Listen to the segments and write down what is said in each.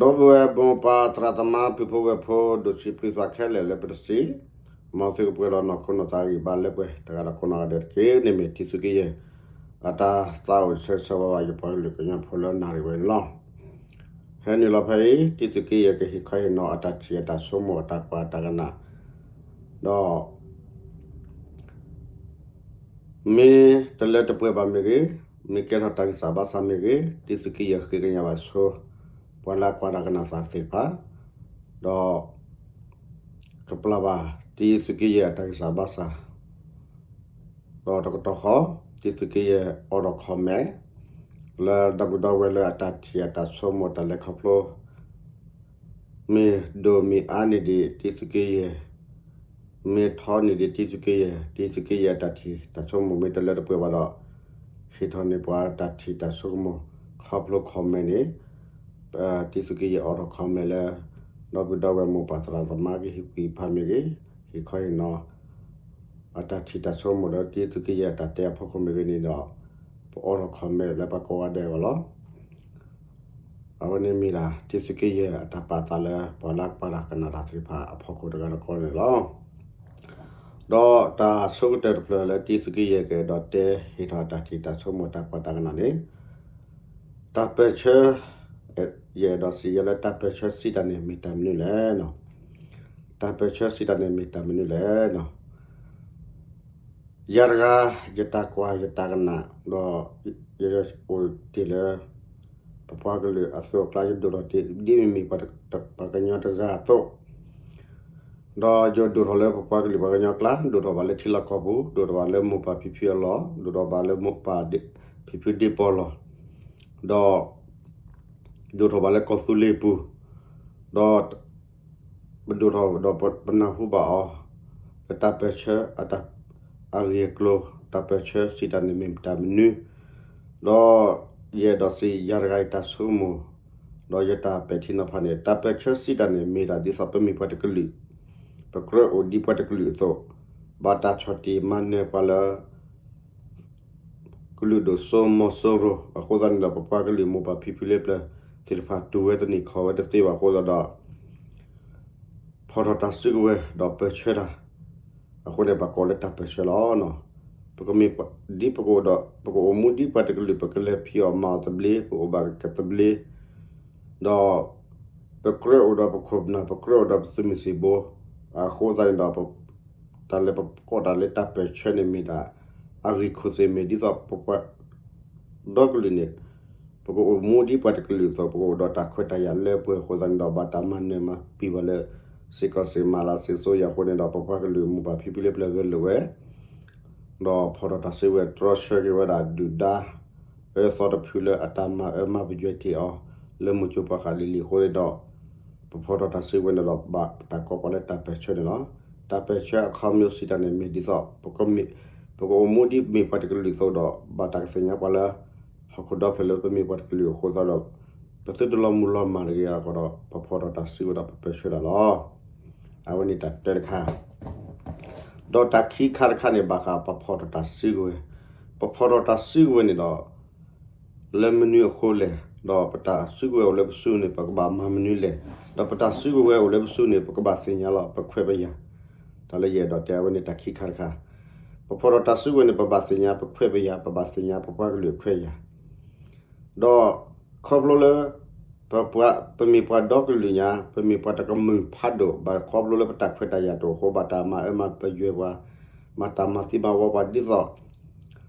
ဒီပုၢ်ဝဲၢ်မိၢ်ပၢ်သရၣ်သမါပုၢ်ဖိဝဲၢ်ဖိ ဒိၣ်ဆံးပျုၢ်သွါခဲလၢာ်လၢပတစံး, မ်သုကပှဲၤဒီးနီၢ်ခိနီၢ်သးဂံၢ်ဘါလၢပှဲၤတဂၤဒီးကိးနီၢ်ဂၤဒဲးတက့ၢ်. န့ၣ်မ့ၢ်တံသုးက့ယဲၢ် အတၢ်သးအိၣ်ဆၢဂ့ၤဆၢဝါဘၣ်ယပှၤကလုာ်ကညီဖိလၢနၣ်ရံၣ်ဝဲန့ၣ်လီၤ. ဟဲနုာ်လီၤဖဲအံၤ တံသုးက့ယဲၢ်ကဟ့ၣ်ခီဟ့ၣ်နီၤအတၢ်ထံၣ်အတၢ်ဆိကမိၣ်အတၢ်ကွၢ်တၢ်ကနၣ်, ဒီး မ့ၢ်တလၢတပှဲၤဘၣ်မ့ၢ်ဂ့ၤ, မ့ၢ်ကဲထီၣ်တၢ်ဂံၢ်စၢ်ဘါစၢ်မ့ၢ်ဂ့ၤ, တံသုးက့ယဲၢ်ဃ့ကညးဘၣ်ဆိ ပှၤလၢအကွၢ်တၢ်ကနၣ်သ့ၣ်တဖၣ်, ဒီး ကပျၢ်ဘၣ်တံသုးက့ယဲၢ်အတၢ်ဂံၢ်စၢ်ဘါစၢ်, ဒီးတကတီၢ်ဃီ တံသုးက့ယဲၢ်အိးထီၣ် comment လၢဒီပုၢ်ဒီဝဲၢ်လၢအတၢ်ထံၣ်အတၢ်ဆိကမိၣ်တၢ်လဲၤခီဖျိ မ့ၢ်ဒိၣ်မ့ၢ်အါန့ၢ်ဒံးတံသုးက့ယဲၢ်, မ့ၢ်ထီန့ၢ်ဒံးတံသုးက့ယဲၢ်, တံသုးက့ယဲၢ်အတၢ်ထံၣ်တၢ်ဆိကမိၣ်မ့ၢ်တလၢတပှဲၤဘၣ်ဒီး ဟ့ၣ်ထီၣ်န့ၢ်ပှၤတၢ်ထံၣ်တၢ်ဆိကမိၣ်ခီဖျိ comment န့ၣ် တံသုးက့ယဲၢ်အိးထီၣ် comment လၢ ဒီပုၢ်ဒီဝဲၢ်မိၢ်ပၢ်သရၣ်သမါကဟ့ၣ်ကူၣ်ဖးမ့ၢ်ဂ့ၤ, ဟ့ၣ်ခီဟ့ၣ်နီၤ အတၢ်ထံၣ်တၢ်ဆိကမိၣ်ဒီးတံသုးက့ယဲၢ်အတၢ်တဲအဖီခိၣ်မ့ၢ်ဂ့ၤန့ၣ်ဒီး ပအိးထီၣ် comment လၢပှၤကိးဂၤဒဲးအဂီၢ်လီၤ. အဝဲန့ၣ်မ့ၢ်ဒၣ်တံသုးက့ယဲၢ်အတၢ်ပာ်သးလၢပှၤလၢကွၢ်တၢ်ကနၣ်တၢ်သ့ၣ်တဖၣ်အဖီခိၣ်တဂၤဒီးကိးဂၤန့ၣ်လီၤ. ဒီးတၢ်ဆိကတၢၢ်တဖျၢၣ်လၢတံသုးက့ယဲၢ်ကအဲၣ်ဒိးတဲဟ့ၣ်ထီၣ်အတၢ်ထံၣ်တၢ်ဆိကမိၣ်တၢ်ကွၢ်တၢ်ကနၣ်န့ၣ် တၢ်ပၢၢ်ဆၢ, ယအဲၣ်ဒိးစံးယဲလၢတၢ်ပၢၢ်ဆၢစံးတၢ်န့ၣ်မ့ၢ်တၢ်မနုၤလဲၣ်. တၢ်ပၢၢ်ဆၢစံးတၢ်န့ၣ်မ့ၢ်တၢ်မနုၤလဲၣ်. ယၤတဂၤ ယတၢ်ကွၢ်ယတၢ်ကနၣ် ဒီး ယအိၣ်တ့ၢ်လၢ ပပှၤကလုာ်အသိးအကျါ ယဒိၣ်ထီၣ်တ့ၢ် ဒ်မ့မ့ၢ်ပှၤကညီတဂၤအသိး ဒီးယဒိၣ်ထီၣ်လၢပပှၤကလုာ်ပှၤကညီကျါ ဒိၣ်ထီၣ်ဘၣ်လၢထံလီၢ်ကီၢ်ပူၤ ဒိၣ်ထီၣ်ဘၣ်လၢမိၢ်ပၢ်ဖံဖုအလီၢ် ဒိၣ်ထီၣ်ဘၣ်လၢမိၢ်ပၢ်ဖံဖုဒ့ပီၢ်လီၢ် ဒီး ဒိၣ်ထီၣ်ဘၣ်လၢကီၢ်သူလ့ၤပူၤ ဒီး ပဒိၣ်ထီၣ်ဒီးပနၢ်ဟူဘၣ်အီၤ လၢတၢ်ပၢၢ်ဆၢ အဂ့ၢ်အကျိၤ တၢ်ပၢၢ်ဆၢစံးတၢ်န့ၣ်မ့ၢ်တၢ်မနုၤ, ဒီးယအဲၣ်ဒိးစံးယၤတဂၤအံၤတၢ်ဆိကမိၣ် ဒီးယတၢ်ပဲာ်ထံနီၤဖးန့ၣ် တၢ်ပၢၢ်ဆၢစံးတၢ်န့ၣ် မ့ၢ်ဒၣ်ဒ်သိးပမ့ၢ်ပှၤတကလုာ်, ပကြၢးအိၣ်ဒ်ပှၤတကလုာ်အသိး, ဘၣ်တၢ်ဆီၣ်တံၢ်မၤနၢၤပှၤလၢ ကလုာ်ဒိၣ်စိမိၤစိရိၤ အဃိသတးန့ၣ်ဒီး ပပှၤကလုာ်မိၢ်ပၢ်ဖံဖုလၢပျၢၤသ့ၣ်တဖၣ် တူၢ်ဝဲတန့ၢ်ခီၣ်ဝဲတသ့ဘၣ်အဃိသတးဒီး ဖီၣ်ထီၣ်တၢ်စုကဝဲၤဒီးပၢၢ်ဆၢတၢ်, အဃိန့ၣ် ပကိးလၢတၢ်ပၢၢ်ဆၢလီၤ. ပကမ့ၢ်ဒ်ပကအိၣ်ဒီး ပကအိၣ်မူဒ်ပှၤတကလုာ် ပကလဲၤဖံးအီၣ်မၤအီၣ်သဘျ့ ပအိၣ်ဘၣ်ကသဘျ့ ဒီး ပကြၢးအိၣ်ဒီးပခိၣ်ပနၢ် ပကြၢးအိၣ်ဒီးပသုးမုၢ်သံၣ်ဘိ, အဃိသတးန့ၣ်ဒီး တၢ်လၢပကိးတၢ်လၢတၢ်ပၢၢ်ဆၢန့ၣ်မ့ၢ်ဒၣ် အဂ့ၢ်ခိၣ်သ့ၣ်မ့ၢ်ဒ်သိးပပှၤ ဒီကလုာ်န့ၣ် ပကအိၣ်မူဒ်ပှၤတကလုာ်အသိး ပကအိၣ်ဒီးတၢ်ခွဲးတၢ်ယာ်လၢပှဲၤအဃိသတးန့ၣ်ဒီး ဘၣ်တၢ်မၤနၢၤမၤပံာ်ပှၤလၢ စ့ၢ်ကီးစ့ၢ်မၤလၤစ့ၢ်ကီးအဃိန့ၣ်ဒီး ပပှၤကလုာ်မိၢ်ပၢ်ဖံဖုလၢပျၢၤဂဲၤလိာ်ဝဲ ဒီးဖီၣ်ထီၣ်တၢ်စုကဝဲၤ တြီဆၢက့ၤဝဲဒၣ်ဒုၣ်ဒါ အၢသီတဖုလၢအတၢ်မၤအၢမၤပယွဲတ့ၢ်အီၤ လၢမိၢ်ကၠိပှၤဃးလံၤလံၤအဃိန့ၣ်ဒီး ပဖီၣ်ထီၣ်တၢ်စုကဝဲၤန့ၣ်ဒီး ဘၣ်တၢ်ကိးပှၤလၢတၢ်ပၢၢ်ဆၢန့ၣ်လီၤ. တၢ်ပၢၢ်ဆၢအခီပညီစံးတၢ်န့ၣ်မ့ၢ်ဒ်သိး ပကမ့ၢ် ပကအိၣ်မူဒ်မ့ၢ်ပှၤတကလုာ်အသိးဒီး ဘၣ်တၢ်ကသ့ၣ်ညါပှၤလၢ ဟီၣ်ခိၣ်ဒီဖျၢၣ်လၢပမ့ၢ်ပှၤတကလုာ်အဃိသတးဒီး ပသုတလီၤမုၢ်လီၤမၢ်တဂ့ၤအဂီၢ်ဒီး ပဖီၣ်ထီၣ်တၢ်စုကဝဲၤဒီးပပၢၢ်ဆၢဒၣ်လီၤ. အဝဲန့ၣ်တၢ်တၢတခါ ဒီးတၢ်ခံခါတခါန့ၣ် ဘၣ်ဃးပဖီၣ်ထီၣ်တၢ်စုကဝဲၤ, ပဖီၣ်ထီၣ်တၢ်စုကဝဲၤန့ၣ်ဒီး လၢမနုၤအဃိလဲၣ်, ဒီးပတၢ်စုကဝဲၤအိၣ်လၢပစုန့ၣ် ပကဘၣ်မၤမနုၤလဲၣ်, ဒီးပတၢ်စုကဝဲၤအိၣ်လၢပစုန့ၣ် ပကဘၣ်သ့ၣ်ညါလီၤ ပခွဲးပယာ်, တၢ်လၢယအဲၣ်ဒိးတဲအဝဲန့ၣ်တၢ်ခံခါတခါ, ပဖီၣ်ထီၣ်တၢ်စုကဝဲၤန့ၣ် ပဘၣ်သ့ၣ်ညါပခွဲးပယာ်, ပဘၣ်သ့ၣ်ညါပပှၤကလုာ်အခွဲးယာ် ဒီးခီဖျိလၢ ပပှၤ ပမ့ၢ်ပှၤဒီကလုာ်ညါ ပမ့ၢ်ပှၤတကမုာ်ဖးဒိၣ် ဘၣ်ခီဖျိလၢပတၢ်ခွဲးတၢ်ယာ်တအိၣ်အဃိ ဘၣ်တၢ်မၤအၢမၤပယွဲပှၤ, မၤတၢ်မၤသံမၤဝီပှၤဒ်သိး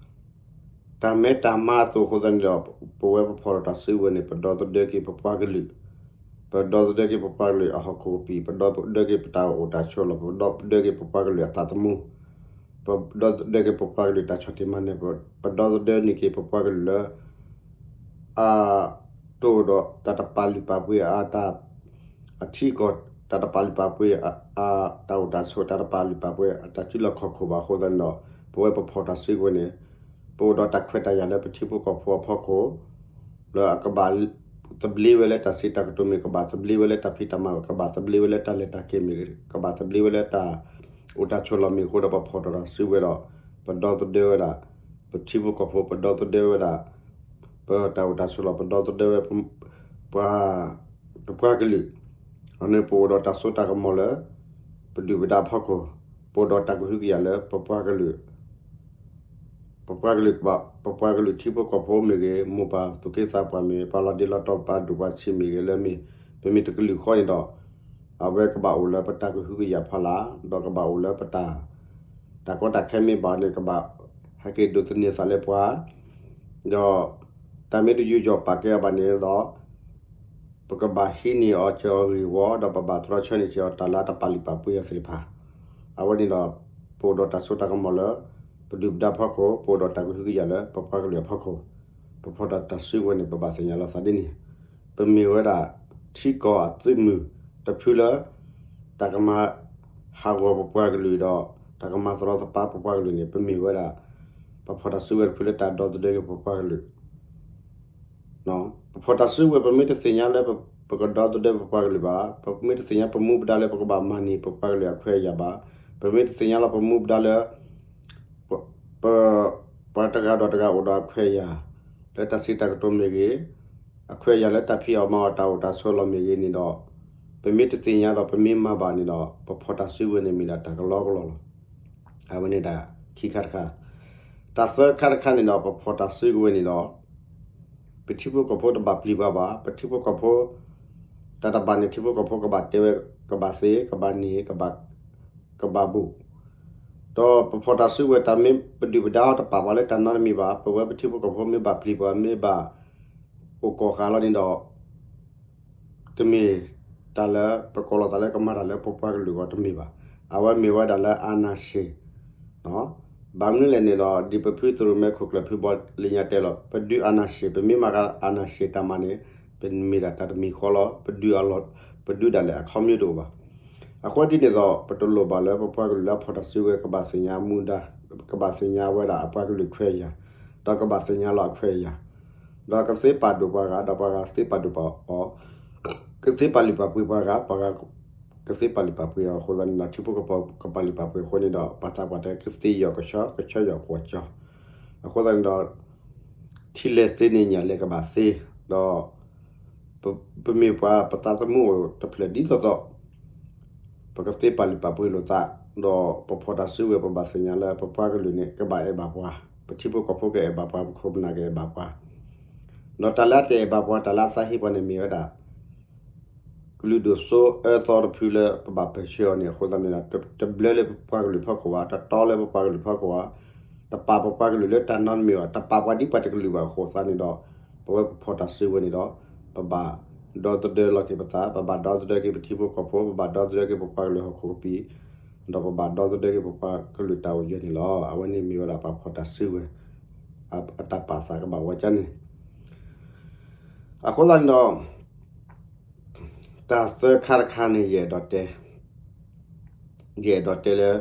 တၢ်မဲတၢ်မါအသိးအဃိသတးန့ၣ်ဒီး ပဝဲပဖီၣ်ထီၣ်တၢ်စုကဝဲၤန့ၣ် ပဒီသဒၢက့ၤပပှၤကလုာ်, ပဒီသဒၢက့ၤပပှၤကလုာ်အဟီၣ်ခိၣ်ကပံာ်, ပဒီသဒၢက့ၤပတၢ်အိၣ်တၢ်ဆိးလီၢ်, ပဒီသဒၢက့ၤပပှၤကလုာ်အသးသမူ, ပဒီသဒၢက့ၤပပှၤကလုာ်တၢ်ဆီၣ်တံၢ်မၤနၢၤ, ပဒီသဒၢန့ၢ်က့ၤပပှၤကလုာ်လၢ အ တအိၣ်ဒီးတၢ်တပာ်လုၢ်ပာ်ပှ့ၤအတၢ် အထံအကီၢ် တၢ်တပာ်လုၢ်ပာ်ပှ့ၤ အတၢ်အိၣ်တၢ်ဆိး တၢ်တပာ်လုၢ်ပာ်ပှ့ၤ အတၢ်စုလီၢ်ခီၣ်ခိၣ်ဘၣ်အဃိသတးန့ၣ်ဒီး ပဝဲပဖီၣ်တၢ်စုကဝဲၤန့ၣ် ပအိၣ်ဒီးတၢ်ခွဲးတၢ်ယာ်လၢပထံဖိကီၢ်ဖိအဖီခိၣ် လၢအကဘၣ်သဘျ့ဝဲလၢတၢ်စံးတၢ်ကတိၤမ့ၢ် ကဘၣ်သဘျ့ဝဲလၢတၢ်ဖံးတၢ်မၤ ကဘၣ်သဘျ့ဝဲလၢတၢ်လဲၤတၢ်က့ၤမ့ၢ် ကဘၣ်သဘျ့ဝဲလၢတၢ်အိၣ်တၢ်ဆိးလီၢ်မ့ၢ်အဃိဒီး ပဖီၣ်ထီၣ်တၢ်စုကဝဲၤဒီး ပဒီသဒၢဝဲဒၣ် ပထံဖိကီၢ်ဖိ ပဒီသဒၢဝဲဒၣ် ပတၢ်အိၣ်တၢ်ဆိးလီၢ် ပဒီသဒၢဝဲ ပှၤ ပပှၤကလုာ်, အန့ၣ်ပအိၣ်ဒီးတၢ်စိတၢ်ကမီၤလၢ ပဒုၣ်ပဒါအဖီခိၣ်, ပအိၣ်ဒီးတၢ်ကဟုကယာ်လၢပပှၤကလုာ် ပပှၤကလုာ်ကဘၣ်, ပပှၤကလုာ်ထံဖိကီၢ်ဖိမ့ၢ်ဂ့ၤ, မိၢ်ပၢ်သူၣ်က့သးပှၢ်မ့ၢ်, ပှၤလီၤဒ့လီၤတီၢ်ပှၤဒိၣ်ပှၤဆံးမ့ၢ်ဂ့ၤ, လၢမ့ၢ်, ပမ့ၢ်တကလုာ်ဃီန့ၣ်ဒီး, အဝဲကဘၣ်အိၣ်လၢပတၢ်ကဟုကယာ်ဖီလာ်, ဒီးကဘၣ်အိၣ်လၢပတၢ်, တၢ်ကီတၢ်ခဲမ့ၢ်ဘၣ်န့ၣ် ကဘၣ်ဟဲက့ၤဒိးသန့ၤသးလၢပှၤ, ဒီးတၢ်မ့ၢ်တယူးယီၣ်ပာ်ကဲအီၤဘၣ်န့ၣ်ဒီး ပကဘၣ်ဟံးန့ၢ်အီၤစ့ၢ်ကီးဂ့ၢ်ဝီ, ဒီးပဘၣ်တြီဆၢန့ၢ်စ့ၢ်ကီးတၢ်လၢတၢ်ပာ်လုၢ်ပာ်ပှ့ၤအီၤသ့ၣ်တဖၣ်. အဝဲန့ၣ်ဒီး, ပအိၣ်ဒီးတၢ်စိတၢ်ကမီၤလၢ ပဒုၣ်ပဒါဖီခိၣ်, ပအိၣ်ဒီးတၢ်ကဟုကယာ်လၢပပှၤကလုာ်အဖီခိၣ်, ပဖီၣ်တၢ်တၢ်စုကဝဲၤန့ၣ် ပဘၣ်သ့ၣ်ညါလီၤသးဒ်န့ၣ်, ပမ့ၢ်ဝဲဒၣ် ထံကီၢ်အသုးမုၢ်တဖုလၢ တၢ်ကမၤဟးဂီၤပပှၤကလုာ်ဒီး တၢ်ကမၤတရီတပါပပှၤကလုာ်န့ၣ် ပမ့ၢ်ဝဲဒၣ် ပဖီၣ်တၢ်စုကဝဲၤတဖုလၢတၢ်ဒီသဒၢက့ၤပပှၤကလုာ် ပဖီၣ်တၢ်စုကဝဲၤ ပမ့ၢ်တသ့ၣ်ညါလၢ ပကဒီသဒၢပပှၤကလုာ်ဘၣ်, ပမ့ၢ်တသ့ၣ်ညါပမူပဒါလၢပကဘၣ်မၤန့ၢ်ပပှၤကလုာ်အခွဲးအယာ်ဘၣ်, ပမ့ၢ်တသ့ၣ်ညါလီၤပမူပဒါလၢ ပ ပှၤတဂၤဒီးတဂၤအိၣ်ဒီးအခွဲးအယာ် လၢတၢ်စံးတၢ်ကတိၤမ့ၢ်ဂ့ၤ, အခွဲးအယာ်လၢတၢ်ဖံးအီၣ်မၤအီၣ်တၢ်အိၣ်တၢ်ဆိးလီၢ်မ့ၢ်ဂ့ၤန့ၣ်ဒီး, ပမ့ၢ်တသ့ၣ်ညါဒီးပမ့ၢ်မၤဘၣ်န့ၣ်ဒီး ပဖီၣ်တၢ်စုကဝဲၤန့ၣ်မ့ၢ်ဒၣ်တၢ်ကလီကလီလီၤ. အဝဲန့ၣ်တၢ်ခံခါတခါ, တၢ်သၢခါတခါန့ၣ်ဒီး ပဖီၣ်တၢ်စုကဝဲၤန့ၣ်ဒီး ပထံဖိကီၢ်ဖိတဘၣ်ပျံၤပှၤဘၣ်, ပထံဖိကီၢ်ဖိ တၢ်တဘၣ်န့ၣ် ထံဖိကီၢ်ဖိကဘၣ်တဲဝဲ, ကဘၣ်သ့, ကဘၣ်န့ၢ်, ကဘၣ်ဘူး, ဒီးပဖီၣ်တၢ်စုကဝဲၤ တၢ်မ့ၢ်ပဒုၣ်ပဒါတပာ်ပှၤလၢတၢ်နီတမံၤဘၣ်, ပဝဲပထံဖိကီၢ်ဖိမ့ၢ်ဘၣ်ပျံၤပှၤ မ့ၢ်ဘၣ်အိၣ်ကီၢ်ဃာ်လီၤန့ၣ်ဒီး တမ့ၢ်တၢ်လၢပကိးလီၤသးလၢကမၤတၢ်လၢပပှၤကလုာ်အဂီၢ်တမ့ၢ်ဘၣ်. အဝဲမ့ၢ်ဝဲဒၣ်လၢ အာဏာရှင်, ဘၣ်မနုၤလဲၣ်န့ၣ်ဒီး ဒ်ပဖုသရိၣ်မဲခိၣ်ကျၢၢ်ဖုဘီလၢညါတဲလီၤ ပဒုး အာဏာရှင်, ပမ့ၢ်မၤက အာဏာရှင် တၢ်မၤန့ၣ် ပမ့ၢ်ဒၣ်တၢ်တမံၤဃီလီၤ, ပဒုးအလီၢ်, ပဒုးဒၣ်လဲာ်အခီပညီတအိၣ်ဘၣ်. အဃိဒ်န့ၣ်ဒီး ပတလိၣ်ဘၣ်လၢပပှၤကလုာ်လၢအဖီၣ်တၢ်စုကဝဲၤ ကဘၣ်သ့ၣ်ညါမူဒါ, ကဘၣ်သ့ၣ်ညါဝဲဒၣ်အပှၤကလုာ်ခွဲးယာ်, ဒီးကဘၣ်သ့ၣ်ညါလီၤအခွဲးအယာ်, ဒီးကသ့ပာ်ဒိၣ်ပှၤဂၤ, ဒီးပှၤဂၤသ့ပာ်ဒိၣ်ပှၤအီၤ, ကသ့ပာ်လုၢ်ပာ်ပှ့ၤပှၤဂၤ, ပှၤဂၤကသ့ပာ်လုၢ်ပာ်ပှ့ၤအီၤအဃိသတးန့ၣ်ဒီး ထံဖိကီၢ်ဖိကပာ်လုၢ်ပာ်ပှ့ၤအဃိန့ၣ်ဒီး ပှၤသးပှၢ်တဲကသ့ယီၢ်ကဆီ, ကဆီယီၢ်ကွီၢ်ကၠီ, အဃိသတးန့ၣ်ဒီး ထံလဲၢ်သ့န့ၣ်ညၣ်လဲၢ်ကဘၣ်သ့, ဒီး ပမ့ၢ်ပှၤပသးသမူအိၣ်တဖျၢၣ်ဒ်သိးသိး ပကသ့ပာ်လုၢ်ပာ်ပှ့ၤလိာ်သး, ဒီးပဖီၣ်တၢ်စုကဝဲၤ ပဘၣ်သ့ၣ်ညါလၢပပှၤကလုာ်န့ၣ် ကဘၣ်အဲၣ်ဘၣ်ပှၤ, ပထံဖိကီၢ်ဖိကအဲၣ်ဘၣ်ပှၤ ပခိၣ်ပနၢ်ကအဲၣ်ဘၣ်ပှၤ, ဒီးတၢ်လၢအတအဲၣ်ဘၣ်ပှၤ တၢ်လၢအသးဟ့ပှၤန့ၣ်မ့ၢ်ဝဲဒၣ် ကလုာ်ဒိၣ်စိအၢသီတဖုလၢပဘၣ်ပၢၢ်ဆၢအီၤန့ၣ်အဃိသတးန့ၣ်ဒီး တဘျၢလၢပပှၤကလုာ်ဖီခိၣ်ဘၣ်, တတီလၢပပှၤကလုာ်ဖီခိၣ်ဘၣ်, တပာ်ပပှၤကလုာ်လၢတၢ်နီတမံၤဘၣ်, တပာ်ပှၤဒ်ပှၤတကလုာ်ဘၣ်အဃိသတးန့ၣ်ဒီး ပဝဲပဖီၣ်တၢ်စုကဝဲၤန့ၣ်ဒီး ပဘၣ်ဒီသဒၢလီၤက့ၤပသး, ပဘၣ်ဒီသဒၢက့ၤပထံဖိကီၢ်ဖိ, ပဘၣ်ဒီသဒၢက့ၤပပှၤကလုာ်ဟီၣ်ခိၣ်ကပံာ်, ဒီးပဘၣ်ဒီသဒၢက့ၤပပှၤကလုာ်တၢ်အိၣ်ယၢၤန့ၣ်လီၤ. အဝဲန့ၣ်မ့ၢ်ဝဲဒၣ်ပဖီၣ်တၢ်စုကဝဲၤ အတၢ်ပာ်သးကဘၣ်ဝဲကၠၢန့ၣ် အဃိသတးန့ၣ်ဒီး တၢ်သၢခါတခါန့ၣ် ယအဲၣ်ဒိးတဲ ယအဲၣ်ဒိးတဲလၢ ဒ်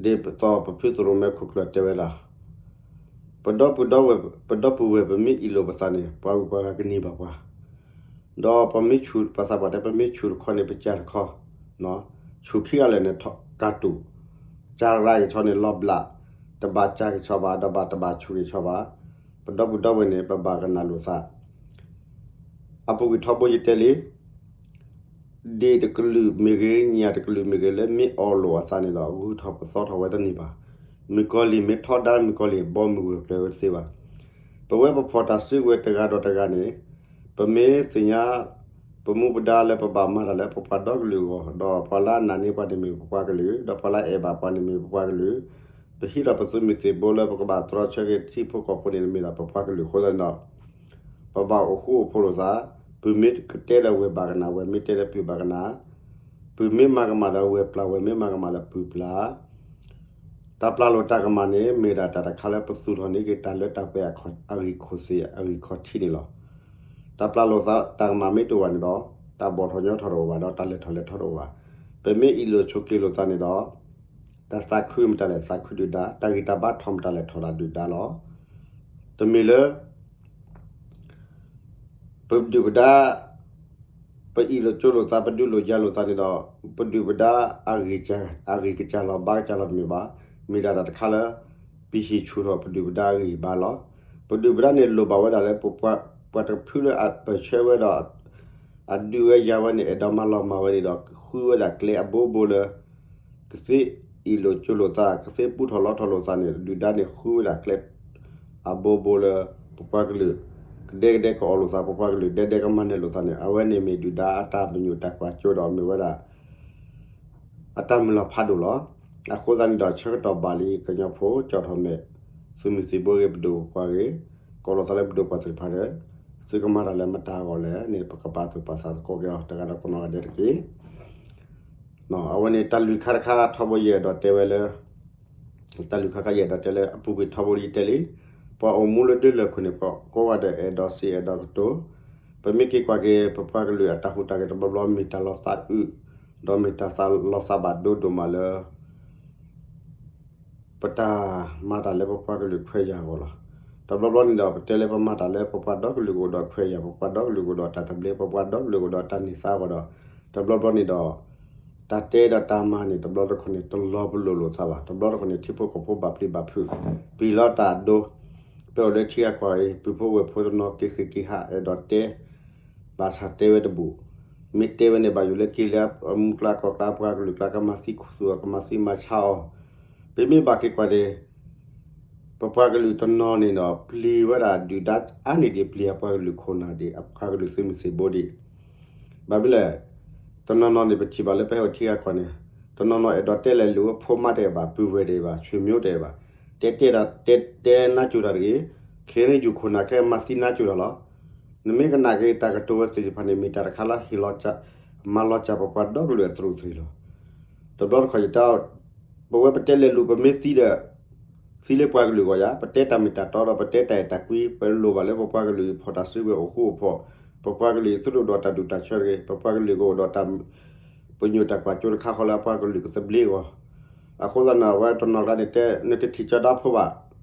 သိးပဖုသရိၣ်မဲခိၣ်ကျၢၢ်တဲဝဲဒၣ် ပဒီပုၢ်ဒီဝဲၢ် ပဒီပုၢ်ဝဲၢ် ပမ့ၢ်အ့ၣ်လိာ်ပသးန့ၣ် ပှၤဂုၤပှၤဂၤကန့ၢ်ဘၣ်ပှၤ, ဒီးပမ့ၢ်ဆူၣ် ပှၤသးပှၢ်တဲ ပမ့ၢ်ဆူၣ်တခီန့ၣ် ပစၢ်တခီ, ဆူၣ်ခံဂၤလၢာ်န့ၣ် ကၢ်တူာ်, စၢ်ရၤက့ၤဆီန့ၣ် လီၤဘျး, တဘၣ်စၢ်က့ၤဆီဘၣ် ဒီးဘၣ်တဘၣ်ဆူၣ်က့ၤဆီဘၣ်, ပဒီပုၢ်ဒီဝဲၢ်န့ၣ် ပဘၣ်ကနၣ်လိာ်သး အပူၤကွံာ်ထီဘိယတဲလံ, ဒ့ၣ်တကလုာ်မ့ၢ်ဂ့ၤ ညၣ်တကလုာ်မ့ၢ်ဂ့ၤ လၢမ့ၢ်အီၣ်လိာ်အသးန့ၣ်ဒီး ဂုၤထီၣ်ပသီထီၣ်ဝဲတန့ၢ်ဘၣ်. မုၣ်ကီၤလံၢ်မ့ၢ်ထီဒါ မုၣ်ကီၤလံၢ်ဘီမုၢ်ဝဲၤကျၢၤဝဲတသ့ဘၣ်. ပဝဲပဖီၣ်တၢ်စုကဝဲၤတဂၤဒီးတဂၤန့ၣ် ပမ့ၢ်သ့ၣ်ညါ ပမူပဒါလၢပဘၣ်မၤတၢ်လၢပပှၤဒီကလုာ်အဂီၢ်, ဒီးပှၤလၢအနာ်န့ၢ်ပှၤန့ၣ်မ့ၢ်ပပှၤကလုာ်, ဒီးပှၤလၢအအဲၣ်ဘၣ်ပှၤန့ၣ်မ့ၢ်ပပှၤကလုာ်, ပဟံးဒီးပသုးမုၢ်သံၣ်ဘိလၢပကဘၣ်တြီဆၢက့ၤထံဖိကီၢ်ဖိန့ၣ်မ့ၢ်ဒၣ်ပပှၤကလုာ်အဃိသတးန့ၣ်ဒီး ပဘၣ်အိၣ်ဃူအိၣ်ဖိးလိာ်သး, ပုၢ်မ့ၢ်ကတဲလၢဝဲၢ်ဘၣ်ကနၣ်, ဝဲၢ်မ့ၢ်တဲလၢပုၢ်ဘၣ်ကနၣ်, ပုၢ်မ့ၢ်မၤကမၣ်လၢဝဲၢ်ပျၢ်, ဝဲၢ်မ့ၢ်မၤကမၣ်လၢပုၢ်ပျၢ်, တၢ်ပျၢ်လိာ်တၢ်ကမၣ်န့ၣ် မ့ၢ်ဒၣ်တၢ်တခါလၢပသူၣ်ထီၣ်န့ၢ်က့ၤတၢ်လၢတၢ်ပှဲၤအဂံၢ်ခိၣ်သ့ၣ်အဂံၢ်ခီၣ်ထံးန့ၣ်လီၤ. တၢ်ပျၢ်လိာ်တၢ်ကမၣ်မ့ၢ်တအိၣ်ဘၣ်န့ၣ်ဒီး တၢ်ဘီၣ်ထီၣ်ညီထီၣ်တအိၣ်ဘၣ်ဒီး တၢ်လဲၤထီၣ်လဲၤထီတအိၣ်ဘၣ်. ပမ့ၢ်အ့ၣ်လိာ်ဆိးက့လိာ်သးန့ၣ်ဒီး တၢ်သးခုမ့ၢ်တၢ်လဲၤသးခုဒုၣ်ဒါ, တၢ်ဂံၢ်တၢ်ဘါထီၣ်မ့ၢ်တၢ်လဲၤထီၣ်တၢ်ဒုၣ်ဒါလီၤ. တမ့ၢ်လၢ ပဒုၣ်ပဒါ ပအ့ၣ်လိာ်ကၠိလိာ်သး ပဒုးလိာ်ယၤလိာ်သးန့ၣ်ဒီး ပဒုၣ်ပဒါ အဂံၢ်ကစၢ်လီၤဘါကစၢ်လီၤတမ့ၢ်ဘၣ်. မ့ၢ်ဒၣ်တၢ်တခါလၢ ပဟံးဆူၣ်ထီၣ်ပဒုၣ်ပဒါအဂံၢ်ဘါလီၤ. ပဒုၣ်ပဒါန့ၣ်လိၣ်ဘၣ်ဝဲဒၣ်လၢ ပပှၤတဖုလၢအပၢၢ်ဆၢဝဲဒီး အဒုးဝဲယၤဝဲန့ၣ် အဲၣ်ဒိးမၤလီၤမၢ်ဝဲန့ၣ်ဒီး ဃုဝဲဒၣ်ကျဲအဘိဘိလၢ ကသ့အ့ၣ်လိာ်ကၠိလိာ်သး ကသ့ပူထီၣ်လီထီၣ်လိာ်သးန့ၣ် ဒုၣ်ဒါန့ၣ်ဃုဝဲဒၣ်ကျဲ အဘိဘိလၢ ပပှၤကလုာ် ကဒဲကဒဲကအီၣ်လိာ်သး ပပှၤကလုာ်ဒဲဒဲကမၤနၢၤလိာ်သးန့ၣ် အဝဲန့ၣ်မ့ၢ်ဒုၣ်ဒါအတၢ်ပညိၣ်တၢ်ကွၢ်စိဒီးမ့ၢ်ဝဲဒၣ် အတၢ်မုၢ်လၢ်ဖးဒိၣ်လီၤ. အဃိသတးန့ၣ်ဒီး ဆၢကတီၢ်ဘၣ်လံ ကညီဖိ ကၠီၣ်ထီၣ်မဲာ် သုးမုၢ်သံၣ်ဘိဂ့ၤ ပဒိၣ်ပပှၢ်ဂ့ၤ ကီၢ်လိာ်သးလၢပဒိၣ်ပှၢ်သ့ၣ်တဖၣ်ဒီး သုကမၤတၢ်လၢမတၤအဂီၢ်လဲၣ်န့ၣ် ပကပာ်သူၣ်ပာ်သးသကိးက့ၤအီၤ တဂၤဒီးကနီၢ်ဂၤဒဲးတက့ၢ်. အဝဲန့ၣ်တၢ်လုၢ်ခါတခါထီဘိယအဲၣ်ဒိးတဲဝဲလၢ တၢ်လုၢ်ခါခါယအဲၣ်ဒိးတဲလၢအပူၤကွံာ်ထီဘိလံတဲလံ, ပှၤအိၣ်မူလၢဒၢလၢၢ်ခိၣ်န့ၣ် ပကိးဂၤဒဲးအဲၣ်ဒိးစံးအဲၣ်ဒိးကတိၤ, ပမ့ၢ်က့ၤကွၢ်က့ၤ ပပှၤကလုာ်အတၢ်ဟူးတၢ်ဂဲၤတဘျီဘျီမ့ၢ်တၢ်လီၤသးအုး, ဒီးမ့ၢ်တၢ်သးလီၤသးဘၣ်ဒိဒိၣ်မးလၢ ပတၢ်မၤတၢ်လၢပပှၤကလုာ်ခွဲးယာ်အဂီၢ်လီၤ. တဘျီဘျီန့ၣ်ဒီး ပတဲလၢပမၤတၢ်လၢပပှၤဒီကလုာ်ကအိၣ်ဒီးခွဲးယာ်, ပပှၤဒီကလုာ်ကအိၣ်ဒီးတၢ်သဘျ့, ပပှၤဒီကလုာ်ကအိၣ်ဒီးတၢ်န့ၢ်သါအဂီၢ်ဒီး တဘျီဘျီန့ၣ်ဒီး တၢ်တဲဒီးတၢ်မၤန့ၣ် တဘျီတခီၣ်န့ၣ် တလီၤပလိာ်လိာ်သးဘၣ်. တဘျီတခီၣ်န့ၣ် ထံဖိကီၢ်ဖိဘၣ်ပျံၤဘၣ်ဖုး, ပျံၤလီၤတၢ်အဒိ, ပအိၣ်လၢထံဂၤကီၢ်ဂၤအံၤ ပုၢ်ဖိဝဲၢ်ဖိတနီၤက့ၤဃ့ၢ်က့ၤဟး အဲၣ်ဒိးတဲ ဘၣ်ဆၣ်တဲဝဲတဘူၣ်, မ့ၢ်တဲဝဲန့ၣ် ဘၣ်ယိၣ်လၢက့ၤလၢအမူကျါကီၢ်ကျါ ပှၤကလုာ်ကျါ ကမၤသံခူသူၣ်အီၤ ကမၤသံမၤဆါအီၤ, ပမ့ၢ်ဘၣ်က့ၤကွၢ်န့ၣ် ပပှၤကလုာ်တနီၤန့ၣ်ဒီး ပျံၤဝဲဒၣ်ဒုၣ်ဒါအါန့ၢ်ဒံး ပျံၤအပှၤကလုာ်ခိၣ်နၢ်ဒံး အပှၤကလုာ်သုးမုၢ်သံၣ်ဘိဒံး, ဘၣ်မနုၤလဲၣ်, တနီၤနီၤန့ၣ် ပထံၣ်ဘၣ်လၢပဟဲအိၣ်ထံဂၤကီၢ်န့ၣ်, တနီၤနီၤအဲၣ်ဒိးတဲလဲၤလိာ်အဖိမါတအဲၣ်ဘၣ်, ပုၢ်ဝဲၢ်တအဲၣ်ဘၣ်, ဆွေမျိုးတအဲၣ်ဘၣ်, တဲတဲဒၣ် တဲ တဲနါစိၤတၢ်တဂ့ၤ, ခဲအံၤယူၢ်ခိၣ်နၢ်ခဲအံၤမၤသံနါစိၤတၢ်လီၤ. နမ့ၢ်ကနၣ်က့ၤတၢ်ကတိၤဝဲသ့ၣ်တဖၣ်န့ၣ် မ့ၢ်တၢ်တခါလၢဟ့ၣ်လီၤ မၤလီၤစၢ်ပပှၤဒီကလုာ်အသရူးသရ့ၤလီၤ. တဘျီတခီၣ်ယတဲ ပဝဲပတဲလဲၤလိာ် ပမ့ၢ်သံဒီး သံလၢပှၤကလုာ်အဂီၢ်ယါ, ပတဲတၢ်မ့ၢ်တၢ်တီဒီး ပတဲတၢ်အဲၣ်တၢ်ကွံ, ပလိၣ်ဘၣ်လၢပပှၤကလုာ်အံၤဖီၣ်တၢ်စုကဝဲၤအိၣ်ဃူအိၣ်ဖိး, ပပှၤကလုာ်အံၤသူၣ်ဒိၣ်ဒီးတၢ်ဒူၣ်တၢ်ဆၢတဂ့ၤ, ပပှၤကလုာ်ကအိၣ်ဒီးတၢ် ပညိၣ်တၢ်ကွၢ်စိတခါဃီလၢအပှၤကလုာ်ကသဘျ့အဂီၢ်. အဃိသတးန့ၣ် အဝဲတနီၤကျါန့ၣ်တဲ နတထံၣ်ကၠီၤဒါဖိဘၣ်,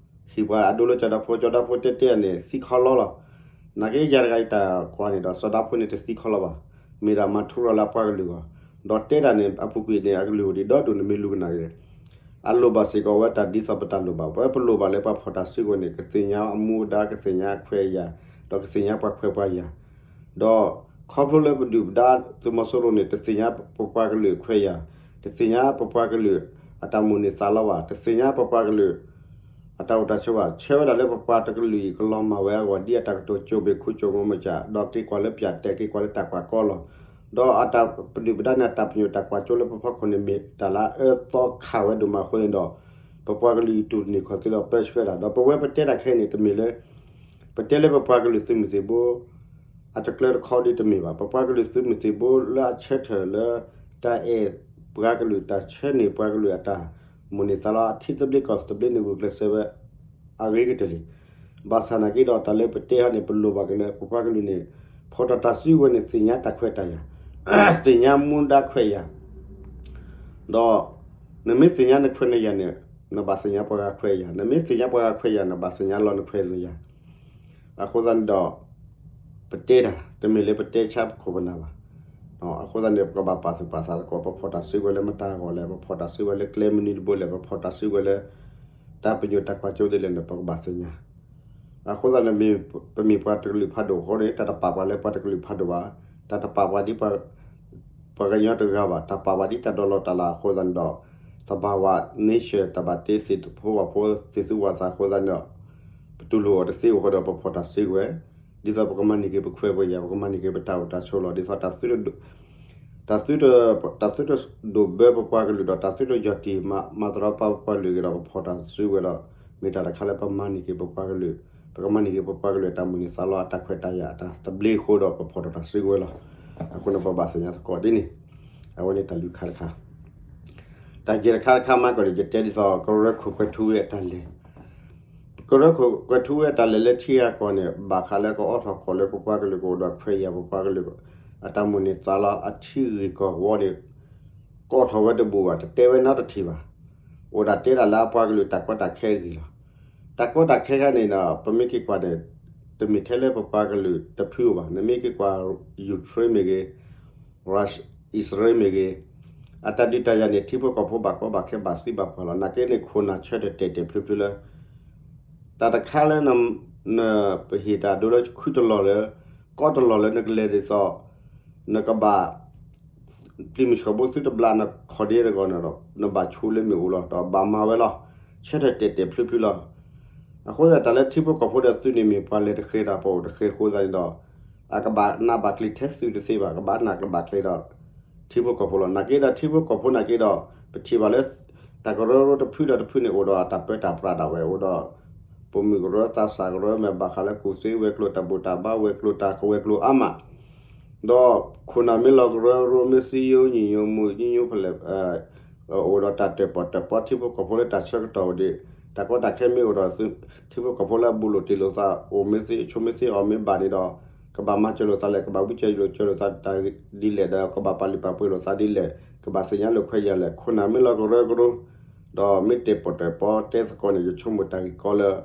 ဟံၣ်ပှၤအဒိလၢကၠီၤဒါဖိ, ကၠီၤဒါဖိတဲတဲန့ၣ် သံခီလီလီၤ. နာ်က့ယၤတဂၤအံၤတၢ်ကွၢ်န့ၣ်ဒီး ကၠီၤဒါဖိန့ၣ်တသံခီလီဘၣ်, မ့ၢ်ဒၣ်မၤထူရၤလၢအပှၤကလုာ်အဂီၢ်, ဒီးတဲတၢ်န့ၣ် အပူၤကွံာ်န့ၣ် အကလုၢ်အိၣ်ဒံးဒီဒူၣ် နမ့ၢ်လူၤကနၣ်က့ၤ အလိၣ်ဘၣ်စ့ၢ်ကီးဝဲတၢ်ဒ်သိးပတၢ်လိၣ်ဘၣ်, ပဝဲပလိၣ်ဘၣ်လၢပှၤဖီၣ်တၢ်စုကဝဲၤန့ၣ် ကသ့ၣ်ညါအမူအဒါ, ကသ့ၣ်ညါအခွဲးအယာ်, ဒီးကသ့ၣ်ညါပှၤခွဲးပှၤယာ်, ဒီးခီဖျိလၢပဒုၣ်ပဒါသုးမီၤစိရိၤန့ၣ် တသ့ၣ်ညါပပှၤကလုာ်အခွဲးအယာ်, တသ့ၣ်ညါပပှၤကလုာ်အတၢ်မိၣ်န့ၢ်သးလီဘၣ်, တသ့ၣ်ညါပပှၤကလုာ် အတၢ်အိၣ်တၢ်ဆိးဘၣ်, ဆၢဝဲဒၣ်လၢပပှၤတကလုာ်အံၤ ကလီၤမၢ်ဝဲအဂီၢ် ဒ်အတၢ်ကတိၤကၠိဘ့ၣ်ခူကၠိမူမစၢ်, ဒီးက့ၤကွၢ်လၢပၠးတဲာ် က့ၤကွၢ်လၢတၢ်ကွၢ်ကီလီၤ. ဒီးအတၢ်ပဒုၣ်ပဒါန့ၣ် အတၢ်ပညိၣ်တၢ်ကွၢ်ကၠိလၢပဖီခိၣ်န့ၣ် မ့ၢ်တၢ်လၢအအၢသီခးဝဲဒိၣ်မးအဃိန့ၣ်ဒီး ပပှၤကလုာ်အံၤတူၢ်တန့ၢ်ခီၣ်သ့ဒီး ပၢဆှၢဒၣ်, ဒီးပဝဲပတဲတၢ်ခဲအံၤန့ၣ် တမ့ၢ်လၢ ပတဲလၢပပှၤကလုာ်သုးမုၢ်သံၣ်ဘိ အတကျၢၤတခီဒ်တမ့ၢ်ဘၣ်. ပပှၤကလုာ်သုးမုၢ်သံၣ်ဘိလၢအဆၢထၢၣ်လၢ တၢ်အဲၣ်ပှၤကလုာ် တၢ်ဆၢန့ၢ်ပှၤကလုာ်အတၢ်မိၣ်န့ၢ်သးလီ အထံသဘျ့ကီၢ်သဘျ့န့ၣ် ဂုာ်ကျဲးစၢးဝဲ အဂ့ၤကတၢၢ်လံ. ဘၣ်ဆၣ်နာ်က့ဒီး တၢ်လၢပတဲဟီန့ၣ် ပလိၣ်ဘၣ်က့ၤလၢ ပပှၤကလုာ်န့ၣ် ဖီၣ်တၢ်တၢ်စုကဝဲၤန့ၣ် သ့ၣ်ညါတၢ်ခွဲးတၢ်ယာ်, သ့ၣ်ညါမူဒါခွဲးယာ်, ဒီး နမ့ၢ်သ့ၣ်ညါနခွဲးနယာ်န့ၣ် နဘၣ်သ့ၣ်ညါပှၤဂၤခွဲးယာ်, နမ့ၢ်သ့ၣ်ညါပှၤဂၤခွဲးယာ် နဘၣ်သ့ၣ်ညါလီၤနခွဲးနယာ်. အဃိသတးန့ၣ်ဒီး ပတဲတၢ် တမ့ၢ်လၢပတဲဆါပခိၣ်ပနၢ်ဘၣ်. အဃိသတးန့ၣ် ပကဘၣ်ပာ်သူၣ်ပာ်သးသကိး ပဖီၣ်တၢ်စုကဝဲၤလၢမတၤအဂီၢ်လဲၣ်, ပဖီၣ်တၢ်စုကဝဲၤလၢကျဲမနုၤတဘိလဲၣ်, ပဖီၣ်တၢ်စုကဝဲၤလၢ တၢ်ပညိၣ်တၢ်ကွၢ်စိဒ်လဲၣ်န့ၣ် ပကဘၣ်သ့ၣ်ညါ. အဃိသတးန့ၣ် ပမ့ၢ်ပှၤတကလုာ်ဖးဒိၣ်အဃိန့ၣ် တၢ်တပာ်ပှၤလၢပှၤတကလုာ်ဖးဒိၣ်ဘၣ်, တၢ်တပာ်ပှၤဒ် ပှၤကညီတဂၤဘၣ်, တၢ်ပာ်ပှၤဒ်တၢ်ဒိးလီၤတၢ်လီၤအဃိသတးန့ၣ်ဒီး သဘာဝ nature တၢ်ဘၣ်တ့သ့ၣ်တဖိဝၣ်ဖိသ့ၣ်သူဝၣ်သးအဃိသတးန့ၣ်ဒီး ပတူၢ်လိာ်အီၤတသ့အဃိဒီး ပဖီၣ်တၢ်စုကဝဲၤ, ဒ်သိးပကမၤန့ၢ်က့ၤပခွဲးပယာ်, ပကမၤန့ၢ်က့ၤပတၢ်အိၣ်တၢ်ဆိးလီၤ, ဒ်သိး တၢ်သုတ တၢ်သုတဒိၣ်ဘၢပပှၤကလုာ်ဒီး တၢ်သုတယီၢ်တံၢ်မၤ မၤသရီပပှၤကလုာ်အဂ့ၢ်ဒီး ပဖီၣ်တၢ်စုကဝဲၤဒီး မ့ၢ်တၢ်တခါလၢပမၤန့ၢ်က့ၤပပှၤကလုာ်, ပကမၤန့ၢ်က့ၤပပှၤကလုာ်အတၢ်မိၣ်န့ၢ်သးလီ အတၢ်ခွဲးတၢ်ယာ် အတၢ်သဘျ့အဃိဒီး ပဖီၣ်ထီၣ်တၢ်စုကဝဲၤလီၤ. အဃိန့ၣ် ပဘၣ်သ့ၣ်ညါသကိးဒ်န့ၣ်, အဝဲန့ၣ်တၢ်လုၢ်ခါတခါ တၢ်ယဲၢ်တခါတခါမးကီးန့ၣ် ယတဲဒ်သိး ကရၢခိၣ်ကွဲၤထူဝ့အတၢ်လဲၤ, ကရၢခိၣ်ကွဲၤထူဝ့အတၢ်လဲၤလၢထံဂၤကီၢ်န့ၣ် ဘၣ်ဃးလၢကအိးထီၣ်ကိးလၢပပှၤကလုာ်ကအိၣ်ဒီးခွဲးယာ် ပပှၤကလုာ် အတၢ်မိၣ်န့ၢ်သးလီ အထံဂ့ၢ်ကီၢ်ဝီန့ၣ် ကအိးထီၣ်ဝဲတဘူၣ်ဘၣ်, တတဲဝဲနီတထံၣ်ဘၣ်. အိၣ်ဒၣ်တဲဒၣ်လၢအပှၤကလုာ်တၢ်ကီတၢ်ခဲအဂ့ၢ်လီၤ. တၢ်ကီတၢ်ခဲခါန့ၣ်ဒီး ပမ့ၢ်က့ၤကွၢ်န့ၣ် တမ့ၢ်ထဲလၢပပှၤကလုာ်တဖုဧိၤဘၣ်. နမ့ၢ်က့ၤကွၢ် ယူၤခရ့ၣ်မ့ၢ်ဂ့ၤ ရၢၣ် အံၣ်စရ့လးမ့ၢ်ဂ့ၤ, အတၢ်ဒုးတၢ်ယၤန့ၣ် ထံဖိကီၢ်ဖိဘၣ်ကီဘၣ်ခဲဘၣ်သံဘၣ်ပှၢ်လီၤ. နာ်က့န့ၣ် ခိၣ်နၢ်ဆၢထၢၣ်တဲာ်တဲာ်ဖျုးဖျုးလၢ တၢ်တခါလၢ နပဟ့ၣ်တၢ်ဒိလၢခုတလီၢ်လၢ ကီတလီၢ်လၢနကလဲၤဒ်သိး နကဘၣ် ပျံၤမုၢ်ဆှီဘိသုတဘျါ နခီၣ်ဒ့တဂီၢ်န့ၣ်ဒီး နဘၣ်ဆိလၢမ့ၣ်အူလီၤ ဒီးဘၣ်မၤဝဲလီၤ. ဆၢထၢၣ်တဲာ်တဲာ်ဖျုဖျုလီၤ. အဃိသတးတၢ်လၢထံဖိကီၢ်ဖိဒီးသုန့ၣ်မ့ၢ်ပှၤလဲၤတဃဲၤတၢ် ပအိၣ်တဃဲၤအဃိသတးန့ၣ်ဒီး အကဘၣ်နးဘၣ်ကျံၤထဲသုတသ့ဘၣ်, ကဘၣ်နးကဘၣ်ကျံၤဒီး ထံဖိကီၢ်ဖိလီၤ. နာ်က့ဒီးထံဖိကီၢ်ဖိနာ်က့ဒီး ပထံၣ်ဘၣ်လၢ တၢ်ကရၢကရိတဖုဒီးတဖုန့ၣ် အိၣ်ဒီးအတၢ်ပၢတၢ်ပြးဒၣ်ဝဲ အိၣ်ဒီး ပိာ်မုၣ်ကရၢသးစၢ်ကရၢ မ့ၢ်ဘၣ်ဃးလၢကူၣ်သ့ဝဲၤကျိၤ တၢ်ဘူၣ်တၢ်ဘါဝဲၤကျိၤ တၢ်ကဝဲၤကျိၤအါမး ဒီးခိၣ်နၢ်မ့ၢ်လီၤကရၢကရိ မ့ၢ်သံယိညံၣ်ညိမူညံညိဖဲလဲၣ် အိၣ်ဒီးတၢ်တၢၣ်ပီၣ်တၢၣ်ပီ ထံဖိကီၢ်ဖိလၢတၢ်ဆၢကတီၢ်အိၣ်ဒံး တၢ်ကီတၢ်ခဲမ့ၢ်အိၣ်ဒီး ထံဖိကီၢ်ဖိလၢအဘူးလိာ်တ့ၢ်လိာ်သး အိၣ်မ့ၢ်သ့ ဆိးမ့ၢ်သ့ အီၣ်မ့ၢ်ဘၣ်န့ၣ်ဒီး ကဘၣ်မၤစၢၤလိာ်သးလဲၣ်, ကဘၣ်ဝံစၢၤလိာ်စၢၤလိာ်သးဒ်လဲၣ်ဒီး ကဘၣ်ပာ်လုၢ်ပာ်ပှ့ၤလိာ်သးဒ်လဲၣ်, ကဘၣ်သ့ၣ်ညါလိာ်ခွဲးယာ်လဲၣ်, ခိၣ်နၢ်မ့ၢ်လီၤကရၢကရိ ဒီးမ့ၢ်တၢၣ်ပီၣ်တၢၣ်ပီတဲသကိးန့ၣ် ယဆိကမိၣ်တၢ်ဂ့ၢ်ကီလၢ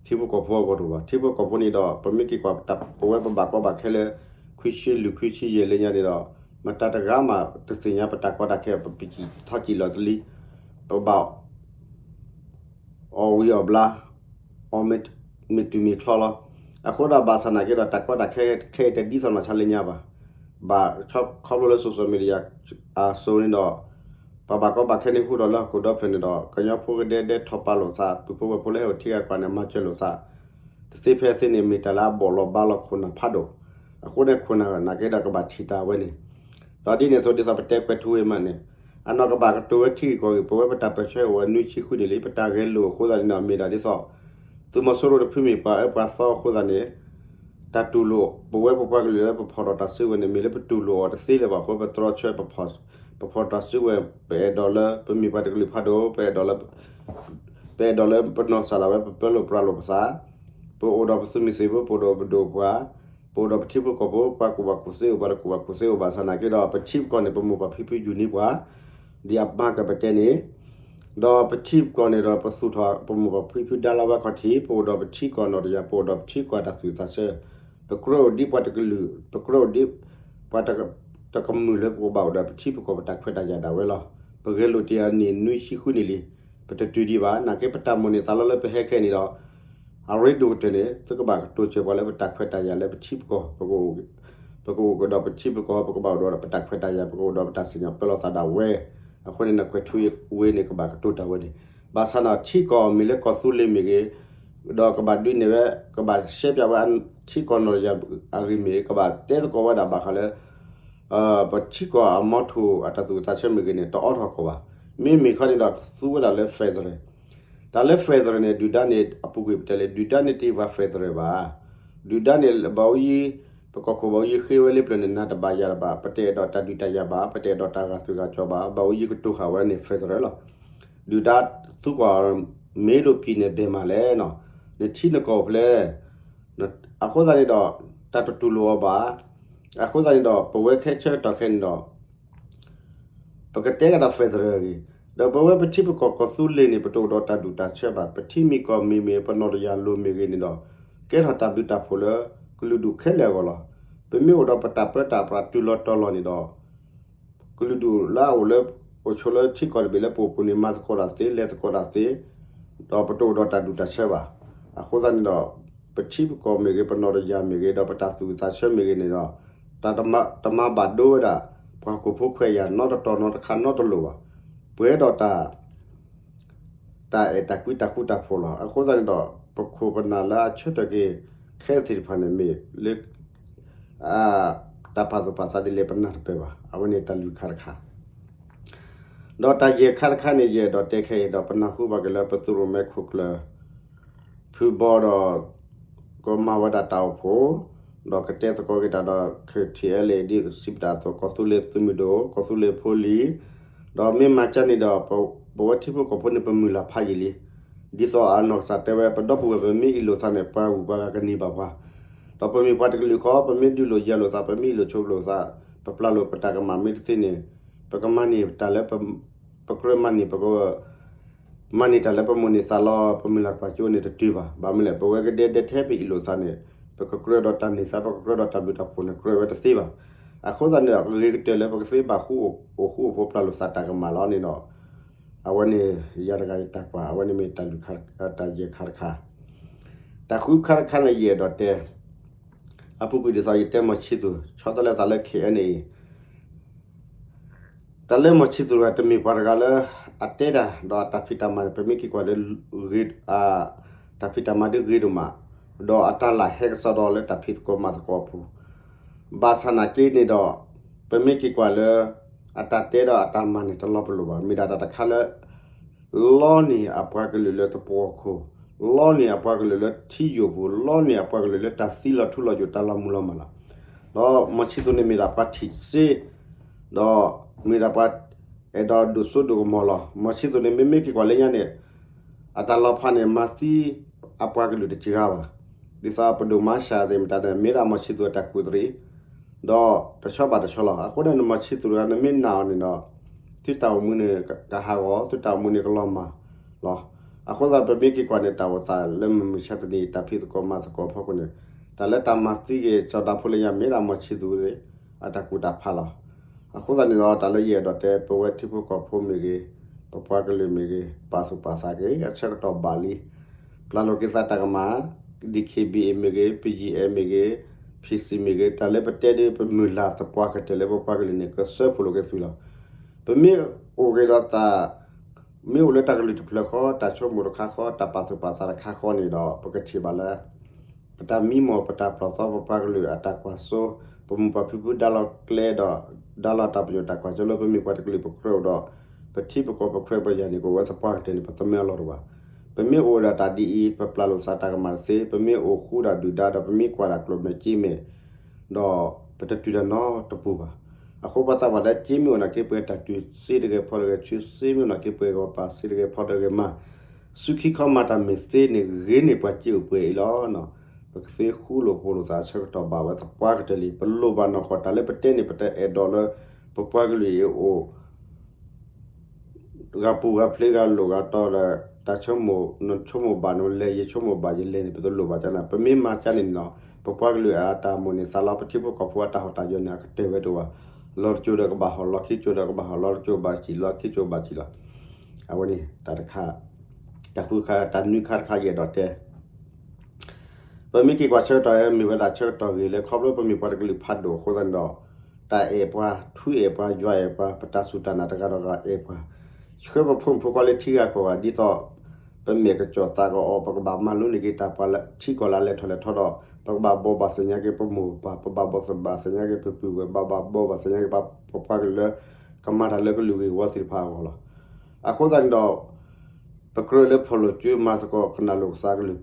ထံဖိကီၢ်ဖိအဂီၢ်တအိၣ်ဘၣ်. ထံဖိကီၢ်ဖိန့ၣ်ဒီး ပမ့ၢ်က့ၤကွၢ် ပဝဲပဘၣ်ကီဘၣ်ခဲလၢ ခွံဆံလွံၢ်ခွံဆံယဲၢ်လၢညါန့ၣ်ဒီး မတၤတဂၤမးတသ့ၣ်ညါပတၢ်ကီတၢ်ခဲ ပပထံၣ်ထီၣ်ကံၣ်လီၤတလံ ပဘၣ် အီၣ်ဝံၤအီၣ်ဘျါ အီၣ်မ့ၢ်တုၤမ့ၢ်ချီလီၤ. အဃိဒီးဘၣ်ဆၣ်နာ်က့ဒီး တၢ်ကီတၢ်ခဲခဲအံၤတဒ်သိးနီၢ်ဆါလၢညါဘၣ်. ဘၣ်ခီဖျိလၢ social media အစိၤန့ၣ်ဒီး ပှၤဘၣ်ကီဘၣ်ခဲန့ၣ်ဟူထီၣ်လၢဟီၣ်ခိၣ်ဒီဖျၢၣ်န့ၣ်ဒီး ကညီဖိကဒဲဒဲထီၣ်ပာ်လိာ်သး ပုၢ်ဖိဝဲၢ်ဖိလၢဟဲအိၣ်ထံဂၤကီၢ်န့ၣ် မၤစၢၤလိာ်သး တသ့ဖဲသ့န့ၣ် မ့ၢ်တၢ်လၢအဘီၣ်လီၤဘါလီၤခိၣ်နၢ်ဖးဒိၣ်. အဃိန့ၣ်ခိၣ်နၢ်နာ်က့ဒီးကဘၣ်ထံၣ်တၢ်ဝဲန့ၣ် ဒီးဒ်န့ၣ်အသိးဒ်သိးပတဲကွဲးထူဝ့မးန့ၣ် အနီၢ်ကဘၣ်ကတိၤဝဲထံဂ့ၢ်ကီၢ်ဂ့ၢ် ပဝဲပတၢ်ပၢၢ်ဆၢအိၣ်ဝဲနွံဆံဃုနံၣ်လံ ပတၢ်ဂဲၤလိာ်အဃိသတးန့ၣ်ဒီး မ့ၢ်ဒၣ်ဒ်သိး သုးမီၤစိရိၤတဖုမ့ၢ်ပှၤအၢပှၤသီအဃိသတးန့ၣ် တၢ်တူၢ်လိာ် ပဝဲပပှၤကလုာ်လၢပဖီၣ်ထီၣ်တၢ်စုကဝဲၤန့ၣ် မ့ၢ်လၢပတူၢ်လိာ်အီၤတသ့လၢၤဘၣ်အဃိ ပတြီဆၢ ပဖီၣ်တၢ်စုကဝဲၤ ပအဲၣ်ဒိးလၢ ပမ့ၢ်ပှၤတကလုာ်ဖးဒိၣ် ပအဲၣ်ဒိးလၢ ပအဲၣ်ဒိးလၢပနီၢ်ကစၢ်ဒၣ်ဝဲ ပပၢလိာ်ပြးလိာ်ပသး, ပအိၣ်ဒီးပသုးမုၢ်သံၣ်ဘိ ပအိၣ်ဒီးပဒိၣ်ပှၤ, ပအိၣ်ဒီးပထံဖိကီၢ်ဖိ ပှၤကူၣ်ဘၣ်ကူၣ်သ့အိၣ် ပှၤတကူၣ်ဘၣ်ကူၣ်သ့အိၣ်ဘၣ်ဆၣ်နာ်က့ဒီး ပထံပကီၢ်န့ၣ် ပမိၢ်ပၢ်ဖံဖုယူၢ်န့ၢ်ပှၤ ဒ်အမါကပတဲန့ၣ်, ဒီးပထံပကီၢ်န့ၣ်ဒီး ပသူၣ်ထီၣ်ပမိၢ်ပၢ်ဖံဖုဒါလီၤဝဲခီၣ်ထံး ပအိၣ်ဒီးပထံကီၢ်နီၢ်တယၢ် ပအိၣ်ဒီးပထံကီၢ်တၢ်သူၣ်တၢ်ဆၢ, ပကြၢးအိၣ်ဒ်ပှၤတကလုာ် ပကြၢးအိၣ်ဒ် ပှၤတကမုာ်လၢပကဘၣ်အိၣ်ဒီးပထံပကီၢ်ပတၢ်ခွဲးတၢ်ယာ်ဒၣ်ဝဲလီၤ. ပဂဲၤလိာ်တ့ၢ်အနံၣ်နွံဆံဃုနံၣ်လံ, ပတတုၤဒံးဘၣ်. နာ်က့ပတၢ်မိၣ်န့ၢ်သးလီလၢပဟဲခဲအံၤန့ၣ်ဒီး အရ့ဒိၣ်ကတၢၢ်န့ၣ် သုကဘၣ်ကတိၤစၢၤပှၤလၢပတၢ်ခွဲးတၢ်ယာ်လၢပထံပကီၢ်, ပကအိၣ်ကဒီးပထံပကီၢ် ပကဘၣ်အိၣ်ဒီးပတၢ်ခွဲးတၢ်ယာ် ပကအိၣ်ဒီးပတၢ်စံၣ်ညီၣ်ပၢလီၤသးဒၣ်ဝဲ, အဃိန့ၣ် နကွဲးထူဝ့န့ၣ် ကဘၣ်ကတိၤတၢ်ဝဲန့ၣ်, ဘၣ်ဆၣ်န့ၣ်ထံကီၢ်မ့ၢ်လၢကီၢ်သူလ့ၤမ့ၢ်ဂ့ၤ, ဒီးကဘၣ်ဒုးနဲၣ်ဝဲ ကဘၣ်ရှဲပၠးဝဲ ထံကီၢ်နီၢ်တယၢ်အဂ့ၢ်မ့ၢ်ဂ့ၤ ကဘၣ်တဲသကိးဝဲဒၣ်ဘၣ်ဃးလၢ ပထံကီၢ်အမီထိၣ်အတၢ်သူၣ်ဝံၣ်သးဆၢမ့ၢ်ဂ့ၤန့ၣ် တအိးထီၣ်ကီၢ်ဘၣ်. မ့မ့ၢ်ခီန့ၣ်ဒီး သူဝဲဒၣ်လၢ federal, တၢ်လၢ federal န့ၣ် ဒုၣ်ဒါန့ၣ် အပူၤကွံာ်ပတဲလၢ ဒုၣ်ဒါန့ၣ်တဟ့ၣ်ပှၤ federal ဘၣ်. ဒုၣ်ဒါန့ၣ် ဘၣ်အိယံၤ ပကီၢ်ခိၣ်ဘၣ်အိယံၤဃ့ဝဲလၢပျၢၤန့ၣ် နၤတဘၣ်ယၤတဘၣ် ပတအဲၣ်ဒိးတၢ်ဒုးတၢ်ယၤဘၣ် ပတအဲၣ်ဒိးတၢ်ဂာ်သူၣ်ဂာ်ကၠီဘၣ် ဘၣ်အိယံၤကတိၤဃာ်ဝဲန့ၣ် federal လီၤ. ဒုၣ်ဒါသူကွၢ် မ့ၢ်ဒိးပံၤန့ၣ်ဘဲၣ်မးလဲၣ်နီၤ, နထံနကီၢ်အိၣ်ဖဲလဲၣ်. အဃိသတးန့ၣ်ဒီး တၢ်တတူၢ်လိာ်အီၤဘၣ်. အဃိသတးန့ၣ်ဒီး ပဝဲခဲဆၢကတီၢ်ခဲအံၤန့ၣ်ဒီး ပကတဲကဒီး federal အဂ့ၢ်, ဒီးပဝဲပထံပကီၢ်ကီၢ်သူလ့ၤန့ၣ် ပတအိၣ်ဒီးတၢ်ဒုၣ်တၢ်ဆၢဘၣ်. ပထံမ့ၢ်ကီၢ်မ့ၢ်မ့ၢ် ပနီၢ်တယၢ်လိၤမ့ၢ်ဂ့ၤန့ၣ်ဒီး ကဲထီၣ်တၢ်ဘျုးတၢ်ဖှိၣ်လၢ ကလုာ်ဒူၣ်ခဲလၢာ်အဂီၢ်လီၤ. ပမ့ၢ်အိၣ်ဒီးပတၢ်ပၢတၢ်ပြးတုၤလီၤတီၤလီၤန့ၣ်ဒီး ကလုာ်ဒူၣ်လၢအအိၣ်လၢ အိၣ်ဆိးလၢထံကီၢ်တဘ့ၣ်လၢပအိၣ်ပူၤန့ၣ် မၤသကိးတၢ်သ့ လဲၤသကိးတၢ်သ့, ဒီးပတအိၣ်ဒီးတၢ်ဒုၣ်တၢ်ဆၢဘၣ်. အဃိသတးန့ၣ်ဒီး ပထံပကီၢ်မ့ၢ်ဂ့ၤ ပနီၢ်တယၢ်မ့ၢ်ဂ့ၤ ဒီးပတၢ်သူၣ်ဝံၣ်သးဆၢမ့ၢ်ဂ့ၤန့ၣ်ဒီး တၢ်တမၤဘၣ်ဒိဝဲဒၣ် ပှၤဟီၣ်ခိၣ်ဖိခွဲးယာ်နီတတီၤနီတခါနီတလိၤဘၣ်. ပှဲၤဒီးတၢ် တၢ်အဲၣ်တၢ်ကွံတၢ်ဃူတၢ်ဖိးလီၤ. အဃိသတးန့ၣ်ဒီး ပခိၣ်ပနၢ်လၢအဆၢထၢၣ်က့ၤ ခဲသ့ၣ်တဖၣ်န့ၣ်မ့ၢ်လၢ တၢ်ပာ်သူၣ်ပာ်သးဒ်လဲၣ်ပနၢ်တပၢၢ်ဘၣ်. အဝဲန့ၣ်တၢ်လုၢ်ခါတခါ ဒီးတၢ်ယဲၢ်ခါတခါန့ၣ် ယအဲၣ်ဒိးတဲခဲအံၤဒီး ပနၢ်ဟူဘၣ်က့ၤလၢပသုးရိၣ်မဲခိၣ်ကျၢၢ် ဖုဘီဒီး ကမၤဝဲဒၣ်တၢ်အိၣ်ဖှိၣ်, ဒီးကတဲသကိးက့ၤတၢ်ဒီး KTLA ဒ်စံးပတၢ်အသိး ကီၢ်သူလ့ၤသုးမုၢ်ဒိၣ် ကီၢ်သူလ့ၤဖိလံၤ, ဒီးမ့ၢ်မၤကၢန့ၣ်ဒီး ပဝဲထံဖိကီၢ်ဖိန့ၣ် ပမုၢ်လၢ်ဖးယံာ်လံ. ဒ်သိးအနီၢ်ကစၢ်တဲဝဲ ပဒီပုၢ်ဝဲၢ် ပမ့ၢ်အ့ၣ်လိာ်သးန့ၣ် ပှၤဂုၤပှၤဂၤကန့ၢ်ဘၣ်ပှၤ, ဒီးပမ့ၢ်ပှၤတကလုာ်ဃီ ပမ့ၢ်ဒုးလိာ်ယၤလိာ်သး ပမ့ၢ်အ့ၣ်လိာ်ဆိးလိာ်သး ပပျၢ်လိာ်ပတၢ်ကမၣ်မ့ၢ်တသ့န့ၣ် ပကမၤန့ၢ်တၢ်လၢ ပကြၢးမၤန့ၢ် ပက မၤန့ၢ်တၢ်လၢပမိၣ်န့ၢ်သးလီ ပမုၢ်လၢ်ကွၢ်စိန့ၣ်တတုၤဘၣ်. ဘၣ်မနုၤလဲၣ် ပဝဲကဒဲဒဲထဲပအ့ၣ်လိာ်သးန့ၣ် ပကကြၢးဒီးတၢ်န့ၢ်သါ ပကကြၢးဒီးတၢ်ဘျုးတၢ်ဖှိၣ်န့ၣ် ကြၢးဝဲတသ့ဘၣ်. အဃိသတးန့ၣ်ဒီး ဂ့ၤကတၢၢ်လၢပကသ့ဘၣ်ဃူအိၣ်ဃူအိၣ်ဖိးပျၢ်လိာ်သးတၢ်ကမၣ်လီၤန့ၣ်ဒီး အဝဲန့ၣ် ယၤတဂၤယတၢ်ကွၢ် အဝဲန့ၣ်မ့ၢ်တၢ်လုၢ်ခါ တၢ်ယဲၢ်ခါတခါ တၢ်ဃုခါတခါန့ၣ် ယအဲၣ်ဒိးတဲ အပူၤကွံာ်ဒ်သိးယတဲမီၤဆံသူး ဆီတလဲသးလၢ ခ့ၣ်အဲၣ်ယူၣ် တၢ်လၢမီၤဆံသူးတဂၤ တမ့ၢ်ပှၤတဂၤလၢ အတဲတၢ်ဒီးအတၢ်ဖံးတၢ်မၤန့ၣ် ပမ့ၢ်က့ၤကွၢ်လၢ တၢ်ဖံးတၢ်မၤဒ်ဂ့ၤဒိၣ်မး, ဒီးအတၢ်လၢဟဲကစီဒီလၢတၢ်ဖံးသကိးမၤသကိးအပူၤ, ဘၣ်ဆၣ်နာ်က့န့ၣ်ဒီး ပမ့ၢ်က့ၤကွၢ်လၢ အတၢ်တဲဒီးအတၢ်မၤန့ၣ် တလီၤပလိာ်ဘၣ်. မ့ၢ်ဒၣ်တၢ်တခါလၢ လီန့ၢ်အပှၤကလုာ်လၢသပှီၤခိၣ်, လီန့ၢ်အပှၤကလုာ်လၢထံယိာ်ပူၤ, လီန့ၢ်အပှၤကလုာ်လၢတၢ်သံလီၤထူလီၤယိာ် တၢ်လီၤမုၢ်လီၤမၢ်လီၤ. ဒီးမီၤဆံသူးန့ၣ်မ့ၢ်ဒၣ်ပှၤထံၣ်စ့, ဒီးမ့ၢ်ဒၣ်ပှၤအဲၣ်ဒိးဒိၣ်စိဒိၣ်ကမီၤလီၤ. မီၤဆံသူးန့ၣ် မ့မ့ၢ်က့ၤကွၢ်လၢညါန့ၣ် အတၢ်လီၤဖးန့ၣ် မၤသံအပှၤကလုာ်တစှၤဘၣ်. ဒ်သိးပဒိၣ်မၤစၢၤသ့ၣ်မတၤန့ၣ် မ့ၢ်ဒၣ်မီၤဆံသူးအတၢ်ကူၣ်တရံး ဒီးတဆီဘၣ်တဆီလီၤ. အဃိန့ၣ် မီၤဆံသူးတဂၤ နမ့ၢ်နာ်အီၤန့ၣ်ဒီး သုတၢ်အိၣ်မူန့ၣ်ကဟးဂီၤ, သုတၢ်အိၣ်မူန့ၣ်ကလီၤမၢ်လီၤ. အဃိသတး ပမ့ၢ်က့ၤကွၢ်န့ၣ် တၢ်အိၣ်သးလၢမုၢ်မဆါတနံၤ တၢ်ဖံးသကိးမၤသကိးအဖီခိၣ်န့ၣ် တၢ်လၢတၢ်မၤသံက့ၤ စီၤဒၤဖိလၢညါ မ့ၢ်ဒၣ်မီၤဆံသူး အတၢ်ကူၣ်တၢ်ဖးလီၤ. အဃိသတးန့ၣ်ဒီး တၢ်လၢယအဲၣ်ဒိးတဲ ပဝဲထံဖိကီၢ်ဖိမ့ၢ်ဂ့ၤ, ပပှၤကလုာ်မ့ၢ်ဂ့ၤ, ပာ်သူၣ်ပာ်သးက့ၤ အဆၢကတီၢ်ဘၣ်လံ. ပျၢ်လိာ်က့ၤသးတၢ်ကမၣ်, ဒံၣ်ခ့ၣ်ဘံၣ်အ့ၣ်မ့ၢ်ဂ့ၤ, ပယံၣ်အဲၣ်မ့ၢ်ဂ့ၤ, ဖံၣ်စံၣ်မ့ၢ်ဂ့ၤ, တၢ်လၢပတဲဒ်ပမုၢ်လၢ်သပှၢ်ကတၢၢ်လၢပပှၤကလုာ်န့ၣ် ကစၢဖှိၣ်လိာ်က့ၤသုလီၤ. ပမ့ၢ်အိၣ်က့ၤဒီးတၢ် မ့ၢ်အိၣ်လၢတၢ်ကလုၢ်တဖျၢၣ်ဃီ, တၢ်ဆိကမိၣ်တခါဃီ, တၢ်ပာ်သူၣ်ပာ်သးတခါဃီန့ၣ်ဒီး ပကထံၣ်ဘၣ်လၢ ပတၢ်မံမီၢ် ပတၢ်ပျီၢ်သီ ပပှၤကလုာ်အတၢ်ကွၢ်စိ, ပမိၢ်ပၢ်ဖံဖုဒါလီၤကျဲဒီး ဒါလီၤတၢ်ပညိၣ်တၢ်ကွၢ်စိလၢပမ့ၢ်ပှၤတကလုာ် ပကြၢးအိၣ်ဒီး ပထံပကီၢ်ပခွဲးပယာ်န့ၣ် ကအိၣ်ဝဲသပှၢ်ကတၢၢ်န့ၣ် ပသမၢအလီၢ်တအိၣ်ဘၣ်. ပမ့ၢ်အိၣ်ဒီးတၢ်ဒ်အံၤ ပပျၢ်လိာ်သးတၢ်ကမၣ်တသ့, ပမ့ၢ်အိၣ်ဃူဒီးဒုၣ်ဒါဒီး ပမ့ၢ်ကွၢ်ဒၣ်ကျိၣ်မဲာ်စ့မဲာ် ဒီးပတတုၤတၢ်နီတပူၤဘၣ်. အဃိပှၤသးပှၢ်တဲ စ့မ့ၢ်အိၣ်နာ်က့ပှဲၤ တၢ်တုၤစ့တဂဲၤဖီတဂဲၤ ဆူစ့မ့ၢ်အိၣ်နာ်က့ပှဲၤဂီၤ ပာ်စ့တဂဲၤဖီတဂဲၤမး, ဆူခံခီမၤတၢ်မ့ၢ်သ့န့ၣ် ဂ့ၤန့ၢ်ပှၤစ့အိၣ်ပှဲၤအံၤလီၤ. ပကသ့ဃူလိာ်ဖိးလိာ်သးဆၢကတီၢ်ဘၣ်ဝဲသပှၢ်ကတၢၢ်လံ. ပလိၣ်ဘၣ်နီၢ်ကီၢ် တၢ်လၢပတဲန့ၣ် ပတအဲၣ်ဒိးလၢ ပပှၤကလုာ်အံၤအိၣ် ဂၤပူၤဂၤဖျ့ဂၤလိာ်ဂၤတီဒီး တၢ်ဆိကမိၣ် နဆိကမိၣ်ဘၣ်နလဲၤ ယဆိကမိၣ်ဘၣ်ယလဲၤန့ၣ် ပတလိၣ်ဘၣ်ကန့ၣ်. ပမ့ၢ်မၤကန့ၣ်န့ၣ်လီၤ ပပှၤကလုာ်အတၢ်မိၣ်န့ၢ်သးလီ ပထံဖိကီၢ်ဖိအတၢ်ဟီၣ်တၢ်ယၢၤန့ၣ် အကတၢၢ်ဝဲတအိၣ်ဘၣ်. လီၤတကၠိဒီးကဘၣ်ဟီၣ်, လီၤခံကၠိဒီးကဘၣ်ဟီၣ်, လီၤတကၠိဘၣ်စံၣ်, လီၤခံကၠိဘၣ်စံၣ်လီၤ. အဝဲန့ၣ်တၢ်တခါ, တၢ်ဃုခါ, တၢ်နွံခါတခါ ယအဲၣ်ဒိးတဲ ပမ့ၢ်က့ၤကွၢ်ဆၢကတီၢ် မ့ၢ်ဝဲဒၣ်ဆၢကတီၢ်ဂ့ၤလၢ ခီဖျိပမ့ၢ်ပှၤတကလုာ်ဖးဒိၣ်အဃိသတးန့ၣ်ဒီး တၢ်အဲၣ်ပှၤ, ထူအဲၣ်ပှၤ, ယွၤအဲၣ်ပှၤ, ပတၢ်စူၢ်တၢ်နာ်တဂၤဒီးတဂၤအဲၣ်ပှၤ, ဆှၢပဖိမုၣ်ဖိခွါလၢထံဂၤကီၢ်ဂၤ ဒ်သိး ပမဲာ်ကစီၣ်သးကအီၤ, ပကဘၣ်မၤလိန့ၢ်က့ၤတၢ်ပှၤလၢထံကီၢ်လၢအလဲၤထီၣ်လဲၤထီဒီး ပကဘၣ်ဘိးဘၣ်သ့ၣ်ညါက့ၤပမိၢ်ပၢ်, ပဘၣ်ဘိးဘၣ်သ့ၣ်ညါက့ၤပပုၢ်ဝဲၢ်, ဘၣ်ဘၣ်ဘိးဘၣ်သ့ၣ်ညါက့ၤပပှၤကလုာ်လၢ ကမၤတၢ်လၢကလုာ်ဂ့ၢ်ဝီသ့ၣ်တဖၣ်အဂီၢ်လီၤ. အဃိသတးန့ၣ်ဒီး ပကြၢးလၢဖီၣ်လိာ်စုမၤသကိးကနၣ်လိာ်ကစၢ်ကလုၢ်,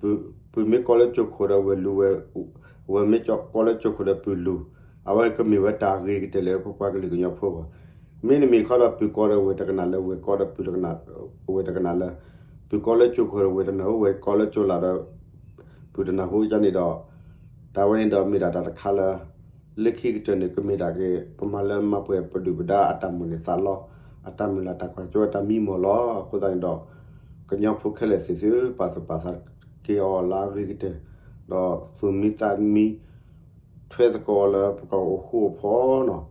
ပုၢ်မ့ၢ်ကီလၢကၠိခိၣ်ဒီးဝဲၢ်လူၤဝဲ, ဝဲၢ်မ့ၢ်ကီလၢကၠိခိၣ်ဒီးပုၢ်လူၤ, အဝဲကမ့ၢ်ဝဲတၢ်ဂ့ၤကတၢၢ်လၢပပှၤကလုာ်ကညီဖိအဂီၢ်. မ့တမ့ၢ်ဃီဒီးပုၢ်ကီဒီးဝဲၢ်တကနၣ်လၢ, ဝဲၢ်ကီဒီးပုၢ်တကနၣ်, ဝဲၢ်တကနၣ်လၢ, ပုၢ်ကီလၢကၠိခိၣ်ဒီးဝဲၢ်တနၢ်ဟူ, ဝဲၢ်ကီလၢကၠိလာ်ဒီး ပုၢ်တနၢ်ဟူန့ၣ်ဒီး တၢ်ဝဲန့ၣ်ဒီးမ့ၢ်ဒၣ်တၢ်တခါလၢ လၢခံကတၢၢ်န့ၣ် ကမ့ၢ်ဒၣ်က့ၤ ပမၤလၢမၤပှဲၤပဒုၣ်ပဒါအတၢ်မိၣ်န့ၢ်သးလီ, အတၢ်မုၢ်လၢ်တၢ်ကွၢ်စိအတၢ်မံမီၢ်လီၤ. အဃိသတးန့ၣ်ဒီး ကညီဖိခဲလၢာ်သ့ၣ်သု ပာ်သူၣ်ပာ်သးက့ၤအီၤလၢအဂ့ၤကတၢၢ်, ဒီးသူၣ်မံသးမံ ထွဲသကိးလၢပကအိၣ်ဃူအိၣ်ဖိးန့ၣ်,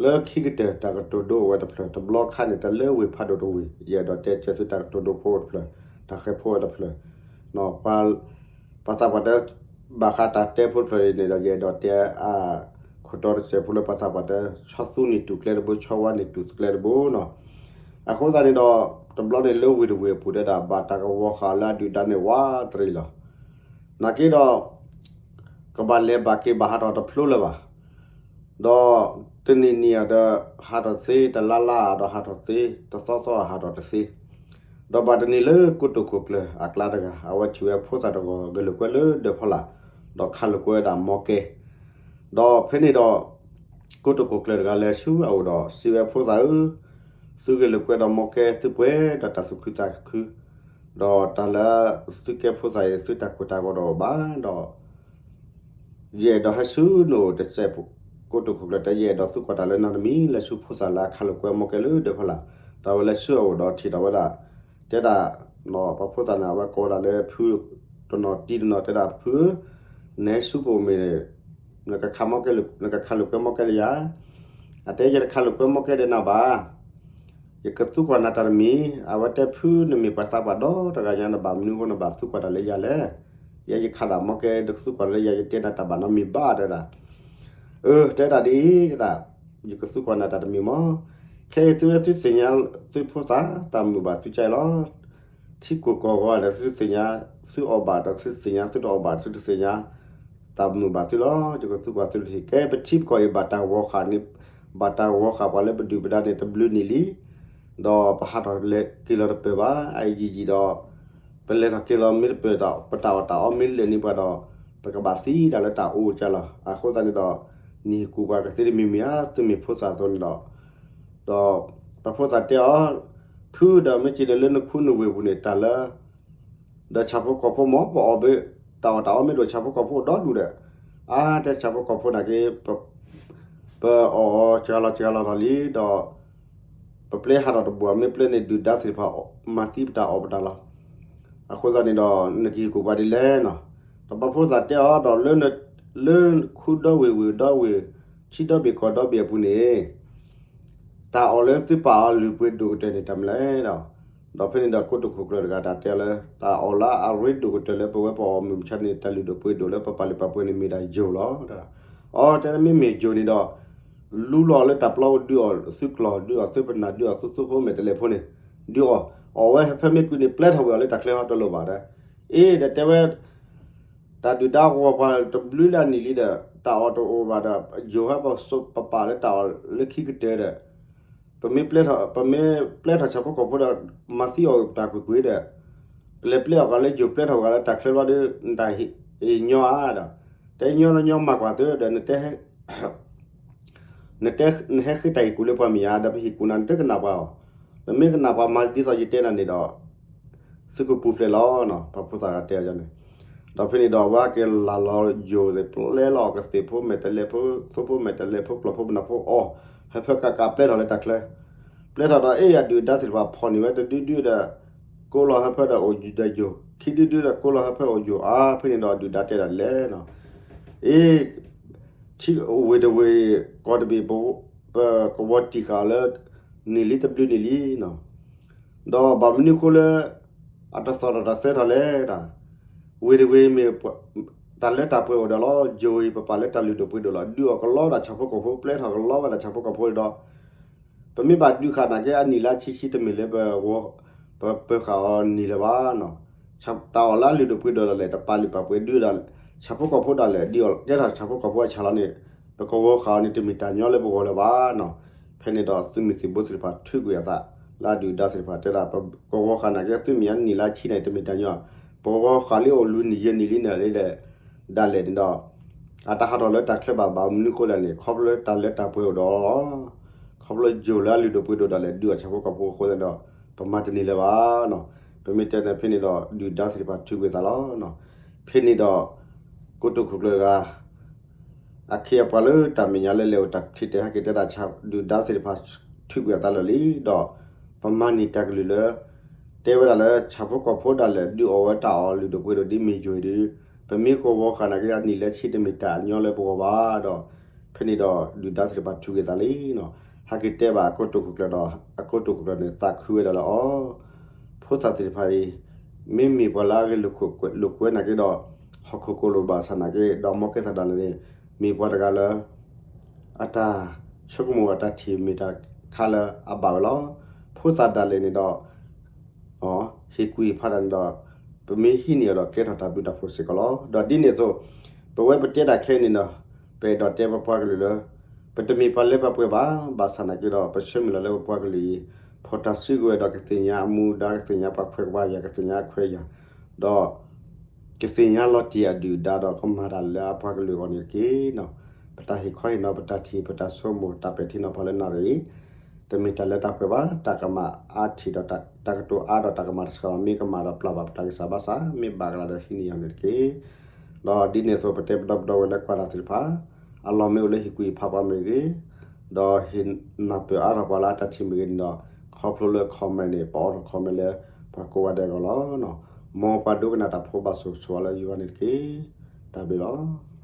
လၢခံကတၢၢ်တၢ်ကတိၤဒိအိၣ်ဝဲတဖျၢၣ်, တဘျီခါန့ၣ် တၢ်လၢဝ့ၢ်ဖးဒိၣ်တဝ့ၢ်, ယအဲၣ်ဒိးတဲကဲသုတၢ်ကတိၤဒိဖိတဖျၢၣ်, တၢ်ဃဲၤဖိဝဲတဖျၢၣ်, ပှၤသးပှၢ်တဲ ဘၣ်ဃးတၢ်တဲဖိတဖျၢၣ်န့ၣ်ဒီး ယအဲၣ်ဒိးတဲအခိၣ်တီတစဲးဖိလၢပှၤသးပှၢ်တဲ ဆီသူန့ၢ်တူၢ်ကျဲတဘိ, ဆီဝါန့ၢ်တူၢ်ကျဲတဘိန့ၣ်. အဃိသတးန့ၣ်ဒီး တဘျီန့ၣ်လၢဝ့ၢ်တဝ့ၢ်အပူၤတဲဒၣ် ဘၣ်တၢ်ကဝီၤဃာ်လၢအဒုၣ်ဒါန့ၣ်ဝးတရံးလီၤ. နာ်က့ဒီး ကဘၣ်လဲၤဘၣ်က့ၤဘၣ်ဟးထီၣ်တဖျိလၢၤဘၣ်. ဒီးတနံၤနံၤအဒီးဟးထီၣ်သ့, တလါလါအဒီးဟးထီၣ်သ့, တသီသီအဟးထီၣ်တသ့. ဒီးဘၣ်တနံၤလၢကိတိာ်ခိၣ်ကျၢၢ်အကျါတဂၤ အဝဲထံၣ်ဝဲဖိသၣ်တဂၤ ဂဲၤလိာ်ကွဲလၢဒၢးဖီလာ်, ဒီးခးလိာ်ကွဲဝဲဒၣ်မီကဲ ဒီးဖဲန့ၣ်ဒီး ကိတိာ်ခိၣ်ကျၢၢ်တဂၤလဲၤဆူအအိၣ်ဒီးစံးဝဲဖိသၣ်ဧၢ, သုဂဲၤလိာ်ကွဲဒီးမီကဲ သုပှဲၤဒီးတၢ်သူၣ်ခုသးခု, ဒီးတၢ်လၢသုကဲဖိသၣ်အံၤ သုတၢ်ကိၢ်တၢ်ဂီၤတအိၣ်ဘၣ်ဒီး ယအဲၣ်ဒိးဟဲဆူနအိၣ်တစဲး, ကိတိာ်ခိၣ်ကျၢၢ်တဲ ယအဲၣ်ဒိးသံကွၢ်တၢ်လၢနၤတမံၤ လဲၤဆူဖိသၣ်လၢအခးလိာ်ကွဲမီကဲလၢဒၢးဖီလာ်, ဒီးအဝဲလဲၤဆူအအိၣ်ဒီးထံၣ်ဒီးဝဲဒၣ် တဲဒၣ် ပှၤဖိသၣ်န့ၣ် အဝဲကိးဒၣ်လၢဖုတနီၤတံၤတနီၤ တဲဒၣ် ဖုဧၢ, နဟဲဆူပအိၣ်မ့ၢ် နကခးလိာ်ကွဲမီကဲလၢယၤ, အတဲ ယတခးလိာ်ကွဲမီကဲဒီးနၤဘၣ် ယကသံကွၢ်နၤတၢ်တမံၤ, အဝဲတဲ ဖု နမ့ၢ်ပှၤသးပှၢ်ဒီတဂၤညါ နဘၣ်မနုၤအဃိ နဘၣ်သံကွၢ်တၢ်လၢယၤလဲၣ်. ယဲယခးဒၣ်မ့ၢ်ကဲ တကသူကွၢ်လၢယၤ ယတဲနၤတၢ်ဘၣ်နီတမံၤဘၣ် တဲဒၣ်. အၢ တဲဒၣ်ဒ်အံၤ တဲဒၣ်, ယကသူကွၢ်နၤတၢ်တမံၤမ့ၢ်, ခဲအံၤသုဝဲသုသ့ၣ်ညါ သုဖိသၣ် တၢ်မုာ်ဘၣ်သုကဲလီၤ. ထံကိၢ်ကီၢ်ဂီၤဒီး သုတသ့ၣ်ညါ သုအီၣ်ဘၣ်ဒီး သုတသ့ၣ်ညါ သုတအီၣ်ဘၣ် သုတသ့ၣ်ညါ တၢ်မုာ်ဘၣ်သုလီၤ. ယကသူကွၢ်သုတထံၣ် ကဲပထံပကီၢ်အံၤ ဘၣ်တၢ်ဂီၤဃာ်န့ၣ်, ဘၣ်တၢ်ဂီၤဃာ်ပှၤလၢပဒုၣ်ပဒါန့ၣ် တဘျုးနံၣ်လံ ဒီးပဟးထီၣ်က့ၤလီၤတပၢၢ်ဘၣ်. အအံၤယံာ်ယံာ်ဒီး ပလဲၤထီၣ်က့ၤလီၤမ့ၢ်တပၢၢ်ဒီး ပတၢ်အီၣ်တၢ်အီမ့ၢ်လၢာ်န့ၢ်ပှၤဒီး ပကဘၣ်သံဒၣ်လၢတၢ်အိၣ်ကလီၤ. အဃိသတးန့ၣ်ဒီး နံၤဟ့ၣ်ကူၣ်ပှၤကသ့တမံၤမံၤဧါ, သုမ့ၢ်ဖိသၣ်အသိးန့ၣ်ဒီး, ဒီးပဖိသၣ်တဲအီၤ, ဖုဒီးမ့ၢ်က့ၤဒီးလၢနခူနဝ့ၢ်ပူၤန့ၣ် တၢ်လၢ ဒီးဆၣ်ဖိကီၢ်ဖိမ့ၢ် ပအီၣ်ဘၣ် တၢ်အီၣ်တၢ်အီမ့ၢ်ဒိၣ် ဆၣ်ဖိကီၢ်ဖိအိၣ်ဒီဒူၣ်ဒီး, အါ တဲဆၣ်ဖိကီၢ်ဖိနာ်က့ ပအီၣ်အီၤစှၤလီၤစှၤလီၤထီၣ်လံဒီး ပပျဲဟးထီၣ်တဘၣ် မ့ၢ်ပျဲန့ၣ် ဒုၣ်ဒါသ့ၣ်တဖၣ် မၤသံပတၢ်အီၣ်ပတၢ်လီၤ. အဃိသတးန့ၣ်ဒီး နကဟ့ၣ်ကူၣ်ပှၤဒ်လဲၣ်နီၤ. ဒီးပှၤဖိသၣ်တဲအီၤဒီး လၢခူဒီဝ့ၢ်ဝ့ၢ်ဒီဝ့ၢ် ထံဒီဘ့ၣ်ကီၢ်ဒီဘ့ၣ်အပူၤန့ၣ် တၢ်အီၣ်လၢသုပာ်အီၤလုၢ်ပှ့ၤဒိၣ်ကတၢၢ်န့ၣ် တၢ်မနုၤလဲၣ်ဒီး, ဒီးဖဲန့ၣ်ဒီး ကိတိာ်ခိၣ်ကျၢၢ်တဂၤတၢ်တဲအီၤလၢ တၢ်အီၣ်လၢအရ့ဒိၣ်ကတၢၢ်လၢပဝဲပအီၣ်မုၢ်မဆါန့ၣ် တၢ်လုၢ်ဒိၣ်ပှ့ၤဒိၣ်လၢပပာ်လုၢ်ပာ်ပှ့ၤန့ၣ် မ့ၢ်ဒၣ်ယိၤလီၤ. အီ တဲမ့မ့ၢ်ယိၤန့ၣ်ဒီး လူလီၤလၢတၢ်ပျီအိၣ် ဒုးအီၣ်သုကျီၢ် ဒုးအီၣ်သုပနၢ် ဒုးအီၣ်သုသိဖိမဲာ်တဲးလဲးဖိန့ၣ် ဒုးအီၣ်, အီၣ်ဝဲဖဲမ့ၢ်ကွံာ်န့ၣ် ပျဲထီၣ်ဝဲအီၤလၢတၢ်ချၢဟီတလိၣ်ဘၣ်တဲ, အ့ ဒီးတဲဝဲ တၢ်ဒုၣ်ဒါဂီၤပှၤတဘျုးလၢအနံၣ်လံဒီး တၢ်အီၣ်တအိၣ်ဘၣ်ဒီး ယိၤဟဲပပာ်လၢတၢ်အီၣ်လၢခံကတၢၢ်ဒီး ပမ့ၢ်ပျဲထီၣ် ပမ့ၢ်ပျဲထီၣ်ဆၣ်ဖိကီၢ်ဖိဒီး မၤသံအီၣ်တၢ်ကွ့ၢ်ကွ့ၢ်ဒီး ပလဲၤပျဲအီၣ်ကီးလၢယိၤ ပျဲထီၣ်ဝဲလၢတၢ်ချၢဘျီဒီး နတၢ်အံၤညီဧါဒီး တဲညီညီမၤကွၢ်သုဒီး နဟဲဃ့တၢ်ဟ့ၣ်ကူၣ်လၢပှၤမ့ၢ်ဧါ, ဒီးပဟ့ၣ်ကူၣ်နၤ နတကနၣ်ပှၤအီၤ, နမ့ၢ်ကနၣ်ပှၤမၤဒ်သိးယတဲနၤန့ၣ်ဒီး သုကပူၤဖျဲးလီၤနီၤ. ပှၤဖိသၣ်ဂၤတဲအီၤန့ၣ်, ဒီးဖဲန့ၣ်ဒီး အဝဲဟဲက့ၤလၢ်လီၤယိၤသ့ၣ် ပျဲလီၤအီၤကသ့ၣ်ဖိမဲာ်တဲးလဲးဖိ သိဖိမဲာ်တဲးလဲးဖိ ကျီၢ်ဖိပနၢ်ဖိအီၣ်, ဟဲဖဲကးကးပျဲထီၣ်လၢတၢ်ချၢ, ပျဲထီၣ်ဒီး အ့ၣ်ယဒုၣ်ဒါသ့ၣ်တဖၣ်ဖီၣ်န့ၢ်ဝဲတဒုဒုဒီး ကိးလီၤဟဲဖဲဒီးအိၣ်ယိၤဒီးယိၤ, ခံဒုဒုဒီးကိးလီၤဟဲဖဲအိၣ်ယိၤအါ, ဖဲန့ၣ်ဒီးဒုၣ်ဒါတဲဒၣ်ဒ်လဲၣ်နီၤ, အ့ ထံဝ့ၢ်တဝ့ၢ် ကီၢ်တဘ့ၣ် ပကဝီၤတံၢ်ဃာ်အီၤလၢ နံၣ်လံတဘျုးနံၣ်လံနီၤ, ဒီးဘၣ်မနုၤအဃိလၢ အတသီၣ်ထီၣ်တၢ်သဲထီၣ်လဲၣ်ဒီး ဝ့ၢ်တဝ့ၢ်မ့ၢ် တၢ်လၢတၢ်ပှဲၤအိၣ်ဒီးလီၤ, ယိၤအံၤ ပပာ်လၢတၢ်လုၢ်ဒိၣ်ပှ့ၤဒိၣ်လီၤ, ဒုးအီၣ်ကလီဒၣ်ဆၣ်ဖိကီၢ်ဖိ ပျဲထီၣ်ကလီဝဲဒၣ်ဆၣ်ဖိကီၢ်ဖိဒီး ပမ့ၢ်ဘၣ်ဒုးဃာ်နာ်က့ အနံၣ်လၢဆံဆံတမ့ၢ်လၢ ပပၢၤဃာ်အီၤနံၣ်လၢၤဘၣ်နီၤ, တၢ်အီၣ်လၢအလုၢ်ဒိၣ်ပှ့ၤဒိၣ်ဒၣ်လဲာ် တပာ်လုၢ်ပာ်ပှ့ၤဒုးဒၣ် ဆၣ်ဖိကီၢ်ဖိဒၣ်လဲာ် ဒုးအီၣ်ကဲထီၣ်ဆၣ်ဖိကီၢ်ဖိအဆၣ်လီၤန့ၣ် ပကဝီၤဃာ်အီၤန့ၣ် တမ့ၢ်တၢ်ညီလၢပဂီၢ်လၢၤဘၣ်နီၤ, ဖဲန့ၣ်ဒီးသုးမုၢ်သံၣ်ဘိသ့ၣ်တဖၣ်ထုးကွံာ်အသး လၢအဒုၣ်အဒါသ့ၣ်တဖၣ်တဲဒၣ် ပကဝီၤဃာ်နာ်က့ သုးမုၢ်အနံၣ်လၢဆံန့ၣ် တမ့ၢ်တၢ်ညီ, ပကဝီၤဃာ်လၢအိၣ်လွံၢ်နံၣ်ယဲၢ်နံၣ်လံန့ၣ်လံဒီး ဒၣ်လဲာ်န့ၣ်ဒီး အတဟးထီၣ်လၢတၢ်ချၢဘၣ်ဘၣ်မနုၤအဃိလဲၣ်န့ၣ် ခီဖျိလၢတၢ်လၢတၢ်ပှဲၤအိၣ်ဒီးလီၤ, ခီဖျိယိၤလၢအလုၢ်ဒိၣ်ပှ့ၤဒိၣ်ဒၣ်လဲာ် ဒုးအီၣ်ဆၣ်ဖိကီၢ်ဖိအဃိသတးဒီး ပမၤတန့ၢ်လၢၤဘၣ်နီၤ, ပမ့ၢ်တဲန့ၣ်ဖဲန့ၣ်ဒီး ဒုၣ်ဒါသ့ၣ်တဖၣ်ထုးကွံာ်သးလီၤ, ဖဲန့ၣ်ဒီး ကိတိာ်ခိၣ်ကျၢၢ်တဂၤ အခ့အပှၤလၢတၢ်မဲာ်ညါလၢလဲၤအိၣ်တၢ်ထံၣ်တဲဟဲက့ၤတဲဒၣ် ဒုၣ်ဒါသ့ၣ်တဖၣ်ထုးကွံာ်အသးလၢာ်လံဒီး ပမၤန့ၢ်တၢ်ကလုၢ်လၢ တဲဝဲဒၣ်လၢဆၣ်ဖိကီၢ်ဖိဒၣ်လဲာ် ဒုးအီၣ်ဝဲတၢ်အီၣ်လုၢ်ဒိၣ်ပှ့ၤဒိၣ်ဒ်မ့ၢ်ယိၤအံၤဒီး ပမ့ၢ်ကဝီၤဃာ်နာ်က့ အနံၣ်လၢဆံတမ့ၢ်တၢ်အညီလၢပဂီၢ်ဘၣ်ဒီး ဖဲန့ၣ်ဒီးဒုၣ်ဒါသ့ၣ်တဖၣ်ထုးကွံာ်သးလံနီၤ, ဟဲက့ၤတဲဘၣ်အကိတိာ်ခိၣ်ကျၢၢ်ဒီး အကိတိာ်ခိၣ်ကျၢၢ်န့ၣ် သးခုဝဲဒၣ်လၢအီၤ ဖိသၣ်သ့ၣ်တဖၣ်အံၤ မ့မ့ၢ်ပှၤလၢအဂ့ၤလိာ်ကွဲနာ်က့ဒီး ဟီၣ်ခိၣ်ကိၣ်လိာ်ဘၣ်ဆၣ်နာ်က့ဒီး မ်ကဲသးဒၣ်လဲာ်န့ၣ် မ့ၢ်ပှၤတဂၤလၢ အတၢ်ဆိကမိၣ်အတၢ်ထံၣ်မ့ၢ်တၢ်ခါလၢအဘၣ်ဝဲလီၤ. ဖိသၣ်ဒၣ်လဲာ်န့ၣ်ဒီး ဟ့ၣ်ကူၣ်ဟ့ၣ်ဖးတၢ်န့ၣ်ဒီး ပမ့ၢ်ဟံးန့ၢ်အီၤဒီးကဲထီၣ်တၢ်ဘျုးတၢ်ဖှိၣ်စ့ၢ်ကီးလီၤ. ဒီးဒ်န့ၣ်အသိး ပဝဲပတဲတၢ်ခဲအံၤန့ၣ်ဒီး ပအဲၣ်ဒိးတဲပပှၤကလုာ်လၢ ပတမ့ၢ်ပှၤလၢပှဲၤပှဲၤဘၣ်, ဘၣ်ဆၣ်နာ်က့ဒီး ပဆၢမုၢ်လၢ်လၢပပှၤကလုာ်အံၤ ဖီၣ်တၢ်စုကဝဲၤဒီးကသ့ၣ်ညါအမူဒါ ကသ့ၣ်ညါပှၤခွဲးပှၤယာ် ကသ့ၣ်ညါအခွဲးယာ် ဒီး ကသ့ၣ်ညါလီၤတံၢ်အဒုၣ်အဒါဒီးကမၤတၢ်လၢအပှၤကလုာ်အဂီၢ်န့ၣ်တက့ၢ်နီၤ. ပတၢ်ဟ့ၣ်ခီဟ့ၣ်နီၤ ပတၢ်ထံၣ် ပတၢ်ဆိကမိၣ် တၢ်ပဲာ်ထံနီၤဖးလၢနၣ်ရံၣ်အံၤ တမ့ၢ်တၢ်လၢတၢ်ပှဲၤဘၣ်, တၢ်ကမၣ်အါထံၣ်ဒီး တၢ်ကတိၤအါဒီးတၢ်ကမၣ်တဆှီဘၣ်, မ့ၢ်ကမၣ်ဒီးပျၢ်ဘၣ်ပတၢ်ဂံၢ်စၢ်ဘါစၢ်, မ့ၢ်ဘၣ်ကလၤဒီးဟံးန့ၢ်ယၤန့ၣ်တက့ၢ်. ဒီးဒ်န့ၣ်အသိး ပတဲပဒီပုၢ်ဒီဝဲၢ်လၢကွၢ်တၢ်သ့ၣ်တဖၣ် အလီၢ်မ့ၢ်အိၣ်လၢဟ့ၣ်ကူၣ်ဟ့ၣ်ဖးပှၤမ့ၢ်ဂ့ၤ, ဒီးဟ့ၣ်နၢ်ပၢၢ်အါထီၣ်ပှၤလၢအတၢ်ထံၣ်မ့ၢ်ဂ့ၤန့ၣ်ဒီး ခီဖျိလၢ comment န့ၣ် ပအိးထီၣ် comment လၢပှၤကိးဂၤဒဲးအဂီၢ်လီၤ. မ်ပှၤဒိကနၣ်တၢ်ဖိဘၣ်ဆိၣ်ဂ့ၤဆိၣ်ဝါလၢယွၤန့ၣ်တက့ၢ်. တၢ်ဘျုးလီၤ.